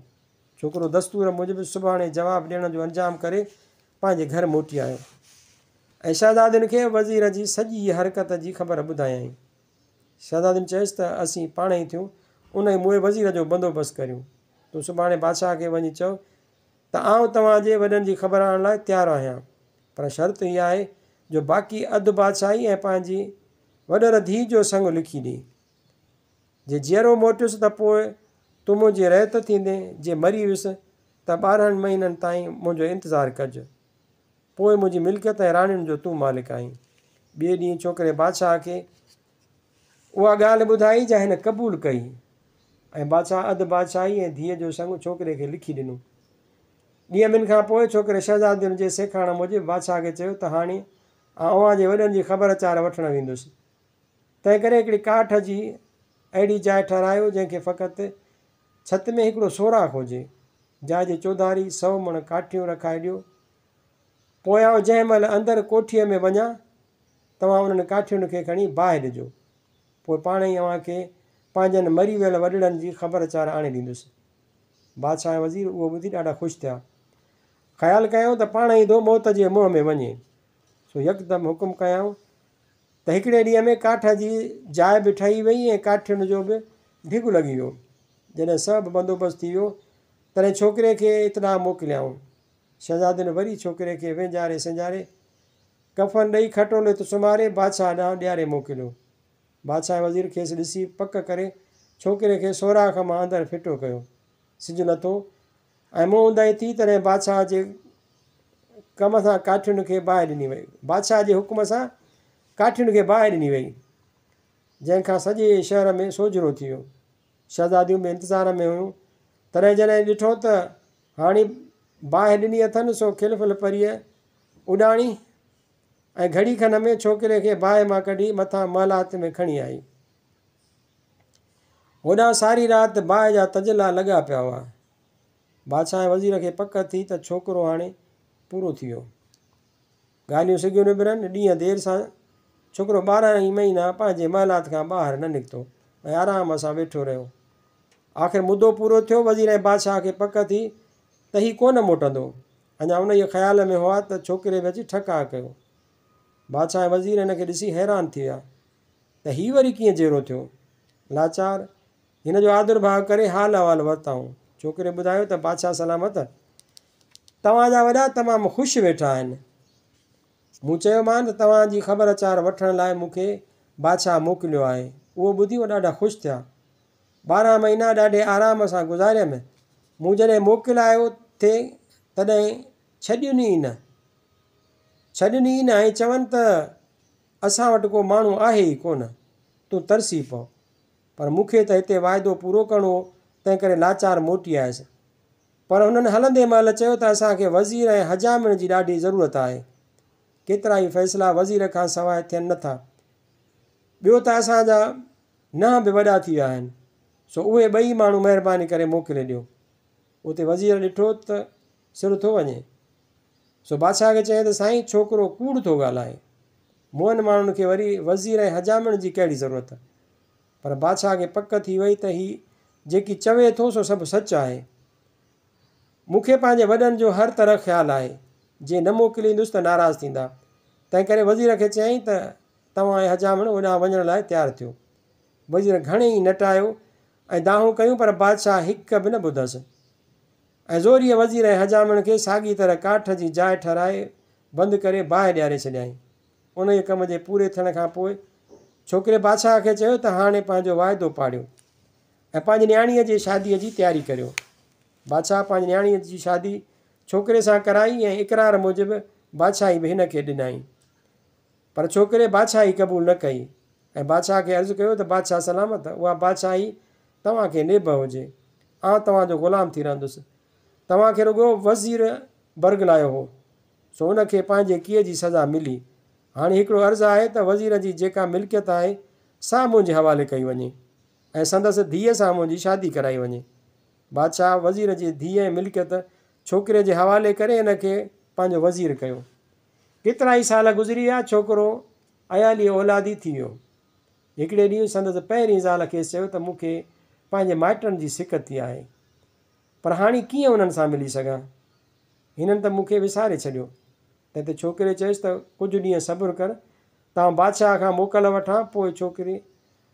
ڇوڪرو دستور موجب سڀاڻي جواب ڏيڻ جو انجام ڪري پنهنجي گهر موٽي آيو ۽ شهزادين کي وزير جي سڄي حرڪت جي خبر ٻڌايائين. شهزادين چيس ته اسين پاڻهي ٿيون انهي موئي وزير جو بندوبست ڪريون. تون سڀاڻي بادشاهه کي وڃي چئو ته آئون توهان جي وڏن جي خبر آڻڻ لاء تيار آهيان. پر شرط هيء آهي جو باقي اڌ بادشاهي ۽ پنهنجي وڏر ڌيء جو سڱ لکي ڏئين. جي جيئرو موٽيس ته پوء تون منهنجي رعيت ٿيندين، جي مري ويس ته 12 مهينن تائين منهنجو انتظار ڪج. پوء منهنجي ملڪيت ۽ راڻين جو تون مالڪ آهين. ٻئي ڏينهن ڇوڪري بادشاهه کي اها ڳالهه ٻڌائي جا هن قبول ڪئي ۽ بادشاهه اڌ بادشاهي ۽ ڌيء جو سڱ ڇوڪري کي لکي ڏنو. ڏينهن ٻن کان پوء ڇوڪري شهزادين جي سيکارڻ موجب بادشاهه کي چيو ته هاڻي آئون اوهان جي وڏن جي خبر چار وٺڻ ويندس. تنهنڪري هڪڙي ڪاٺ جي اهڙي جاء ٺهرايو جنهن کي فقط ڇت ۾ هڪڙو سوراخ هجي. جاء جي چوڌاري 100 مڻ ڪاٺيون رکائي ڏيو. پوء آئون جنهن مهل اندر ڪوٺيء ۾ وڃان، توهان انهن ڪاٺين کي کڻي باهه ڏجو. پوء پاڻهي اوهان کي پنهنجن مري ويل وڏڙن جي خبر چار آڻي ڏيندس. بادشاهه ۽ وزير اهو ٻڌي ڏاڍا خوش ٿيا. خيال ڪيائون ته پاڻهي ٿو موت جي منهن ۾ وڃي. سو يڪدم حڪم ڪيائون ته هڪڙي ڏينهن ۾ ڪاٺ جي جاء به ٺهي ويئي ۽ ڪاٺين جو به ڍڳ لڳي ويو. جڏهن سڀ بندوبست ٿي ويو، تڏهن ڇوڪري کي اطلاع موڪليائون. شهزادين وري ڇوڪري کي وهنجاري سهنجاري، ڪفن ڏئي کٽولي تي سمهاري بادشاهه ڏانهن ڏياري موڪليو. بادشاهه ۽ وزير کيس ڏسي پڪ ڪري ڇوڪري کي سوراخ مان اندر ڦٽو ڪيو. سج لٿو ۽ منهن اونداهي ٿي، تڏهن بادشاهه جي ڪم سان ڪاٺين کي باهه ڏني وئي. بادشاهه جي حڪم سان ڪاٺين کي باهه ڏني وئي، جنهن کان سڄي شهر ۾ سوجهرو ٿي ويو. شهزاديون به انتظار ۾ هيون. تڏهن جڏهن ڏٺو ته هاڻي باهه ڏني اٿن، سو کلڦل پريء اڏاڻي ۽ گهڙي کن ۾ ڇوڪري کي باهه مان ڪڍي مٿان محلات ۾ کڻي آئي. هوڏانهن ساري رات باهه جا تجلا لڳا پيا هئا. بادشاهه ۽ وزير کي پڪ ٿي ته ڇوڪرو هاڻي پورو ٿي ويو. ڳالهيون سگهيون نبرن. ڏينهن دير سان ڇوڪرو 12 ئي مهينا پنهنجي محلات کان ٻاهر نه نڪتو ۽ آرام سان ويٺو رهيو. آخر مدو پورو ٿيو. وزير ۽ بادشاهه کي پڪ ٿي ته هي ڪونه موٽندو. اڃا انهيء خيال ۾ هئا ته ڇوڪري به اچي ٺڪاء ڪيو. بادشاهه ۽ وزير هن کي ڏسي حيران ٿي ويا ته هي وري ڪيئن جيئرو ٿيو. لاچار هن جو آڌر ڀاء ڪري حال احوال ورتائون. ڇوڪري ٻڌايو ته بادشاهه سلامت! توهان جا وڏا تمام خوش ويٺا آهن. مون چيومان ته توهان جي خبر چار وٺڻ لاء مون کي بادشاهه موڪليو آهي. اهو ٻڌي هو ڏاڍا خوش ٿيا. 12 مهينا ڏاڍي آرام سان گذاريم. مون جڏهن موڪلايو ٿي تڏهن ڇڏين ئي نه. ڇڏين ئي نه ۽ چون ته اسان وٽ ڪو ماڻهو آهي ئي ڪونه، تون ترسي پؤ. پر مون کي ته هتي واعدو پورو ڪرڻو هو، تنهنڪري لاچار موٽي آيس. پر هنن هلندي مهل چيو ته اسان کي وزير ۽ حجامڻ جي ڏاڍي ضرورت آهي. ڪيترائي فيصلا وزير کان سواء ٿين نه ٿا. ٻيو ته اسان جا ننهن به وڏا ٿي ويا آهن، سو اهي ٻئي ماڻهو مهرباني ڪري موڪلي ڏيو. اتي وزير ڏٺو ته سر ٿو وڃي، سو بادشاهه کي چيائين ته سائين ڇوڪرو ڪوڙ ٿو ڳالهائي. مئن ماڻهن کي وري وزير ۽ حجامڻ جي ڪهڙي ضرورت؟ پر بادشاهه کي پڪ ٿي وئي ته هي جيڪي چوي ٿو سو سڀ سچ آهي. مون کي پنهنجي وڏن جو هر طرح خيال آهي. جي نه موڪليندس ته ناراض ٿيندا. تنهنڪري وزير کي چيائين ته توهان ۽ حجامڻ اوڏانهن وڃڻ لاء تيار ٿيو. وزير گهڻي ئي نٽايو ۽ دانهون ڪيون پر بادشاهه هڪ به نه ٻڌس. ۽ زوريء وزير ۽ حجامڻ کي ساڳيء طرح ڪاٺ جي جاء ٺهرائي بند ڪري باهه ڏياري ڇڏيائين. انهيء ڪم جي پوري ٿيڻ کان پوء ڇوڪري بادشاهه کي چيو ته هاڻي پنهنجو واعدو پاڙيو ۽ پنهنجي نياڻيء جي شاديء جي تياري ڪريو. بادشاهه پنهنجي نياڻيء جي شادي ڇوڪري سان ڪرائي ۽ اقرار موجب بادشاهي به هن کي ڏنائين. پر ڇوڪري بادشاهي قبول نه ڪئي ۽ بادشاهه کي عرض ڪيو ته بادشاهه سلامت، اها بادشاهي توهان کي نيبهه هجي، آئون توهان جو غلام ٿي رهندس. توهان کي رڳو وزير برغلايو هو، سو ان کي پنهنجي ڪيئي جي سزا ملي. هاڻي هڪڙو عرض آهي ته وزير جي جيڪا ملڪيت آهي، سا منهنجي حوالي ڪئي وڃي ۽ سندس ڌيء سان منهنجي شادي ڪرائي وڃي. بادشاهه وزير جي ڌيء ۽ ملڪيت ڇوڪري جي حوالي ڪري هن کي پنهنجو وزير ڪيو. ڪيترائي سال گذري ويا، ڇوڪرو عيالي اولادي ٿي ويو. هڪڙي ڏينهن سندس پهرين زال کيس چيو ته مون کي پنهنجي مائٽن جي سڪ ٿي آهي، پر هاڻي ڪيئن انهن سان ملي سگهان؟ هنن ته مون کي وساري ڇڏيو. تنهن تي ڇوڪري چيس ته ڪجهه ڏينهن صبر ڪر ته آئون بادشاهه کان موڪل وٺان. پوء ڇوڪري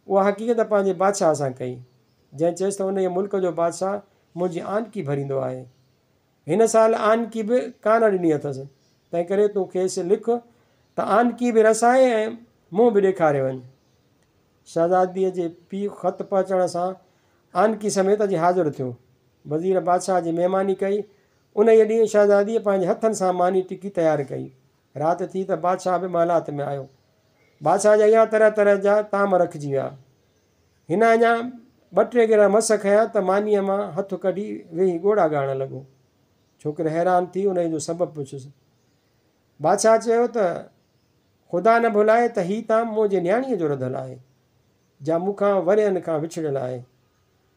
اها حقيقت پنهنجي بادشاهه سان ڪئي، جنهن چيس ته انهيء ملڪ جو بادشاهه منهنجي آنڪي ڀريندو آهي. هن سال آنڪي به ڪانه ڏني اٿس. تنهنڪري تون کيس لک ته آنڪي به رسائي ۽ منهن به ڏيکاري وڃ. شهزاديء جي پيء خط پهچڻ سان آنڪي سميت اچي حاضر ٿيو. وزير بادشاهه جي مهماني ڪئي. انهيء ڏينهن شهزاديء پنهنجي هٿن سان ماني ٽڪي تيار ڪئي. رات ٿي ته بادشاهه به محلات ۾ آيو. بادشاهه جي اڳيان طرح طرح جا طعام رکجي ويا. هن اڃا ٻه ٽي گرهه مس کنيا ته مانيء مان هٿ ڪڍي ويهي ڳوڙها ڳاڙڻ لڳو. ڇوڪري حيران ٿي انهيء جو سبب پڇيس. بادشاهه چيو ته، خدا نه ڀلائي ته هي طعام منهنجي نياڻيء جو رڌل آهي، جا مون کان ورهين کان وڇڙيل آهي.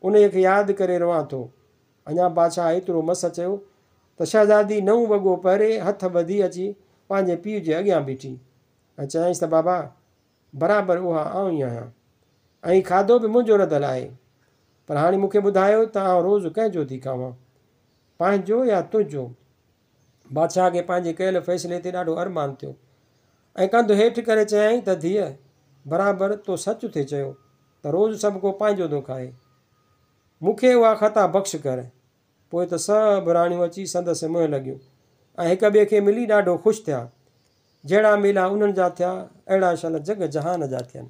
انهيء کي ياد ڪري روئان ٿو. اڃا بادشاهه ايترو مس چيو ته شهزادي نئون وڳو پهري هٿ ٻڌي اچي پنهنجي پيء جي اڳيان بيٺي ۽ چيائينس ته بابا! برابر اها آئون ئي آهيان ۽ هي کاڌو به منهنجو رڌل آهي. پر هاڻي مون کي ٻڌايو ته آئون روز ڪنهن جو ٿي کاوان؟ پنهنجو يا تنهنجو؟ بادشاهه کي پنهنجي ڪيل فيصلي تي ڏاڍو ارمان ٿيو ۽ ڪنڌ هيٺ ڪري چيائين ته ڌيء! برابر تو سچ ٿي چيو ته روز سڀڪو پنهنجو ٿو کائي. مون کي اها خطا بخش ڪر. پوء ته سڀ راڻيون اچي سندس منهن لڳيون ۽ هڪ ٻئي کي ملي ڏاڍو خوش ٿيا. جهڙا ميلا انهن جا ٿيا، اهڙا شل جڳ جهان جا ٿين.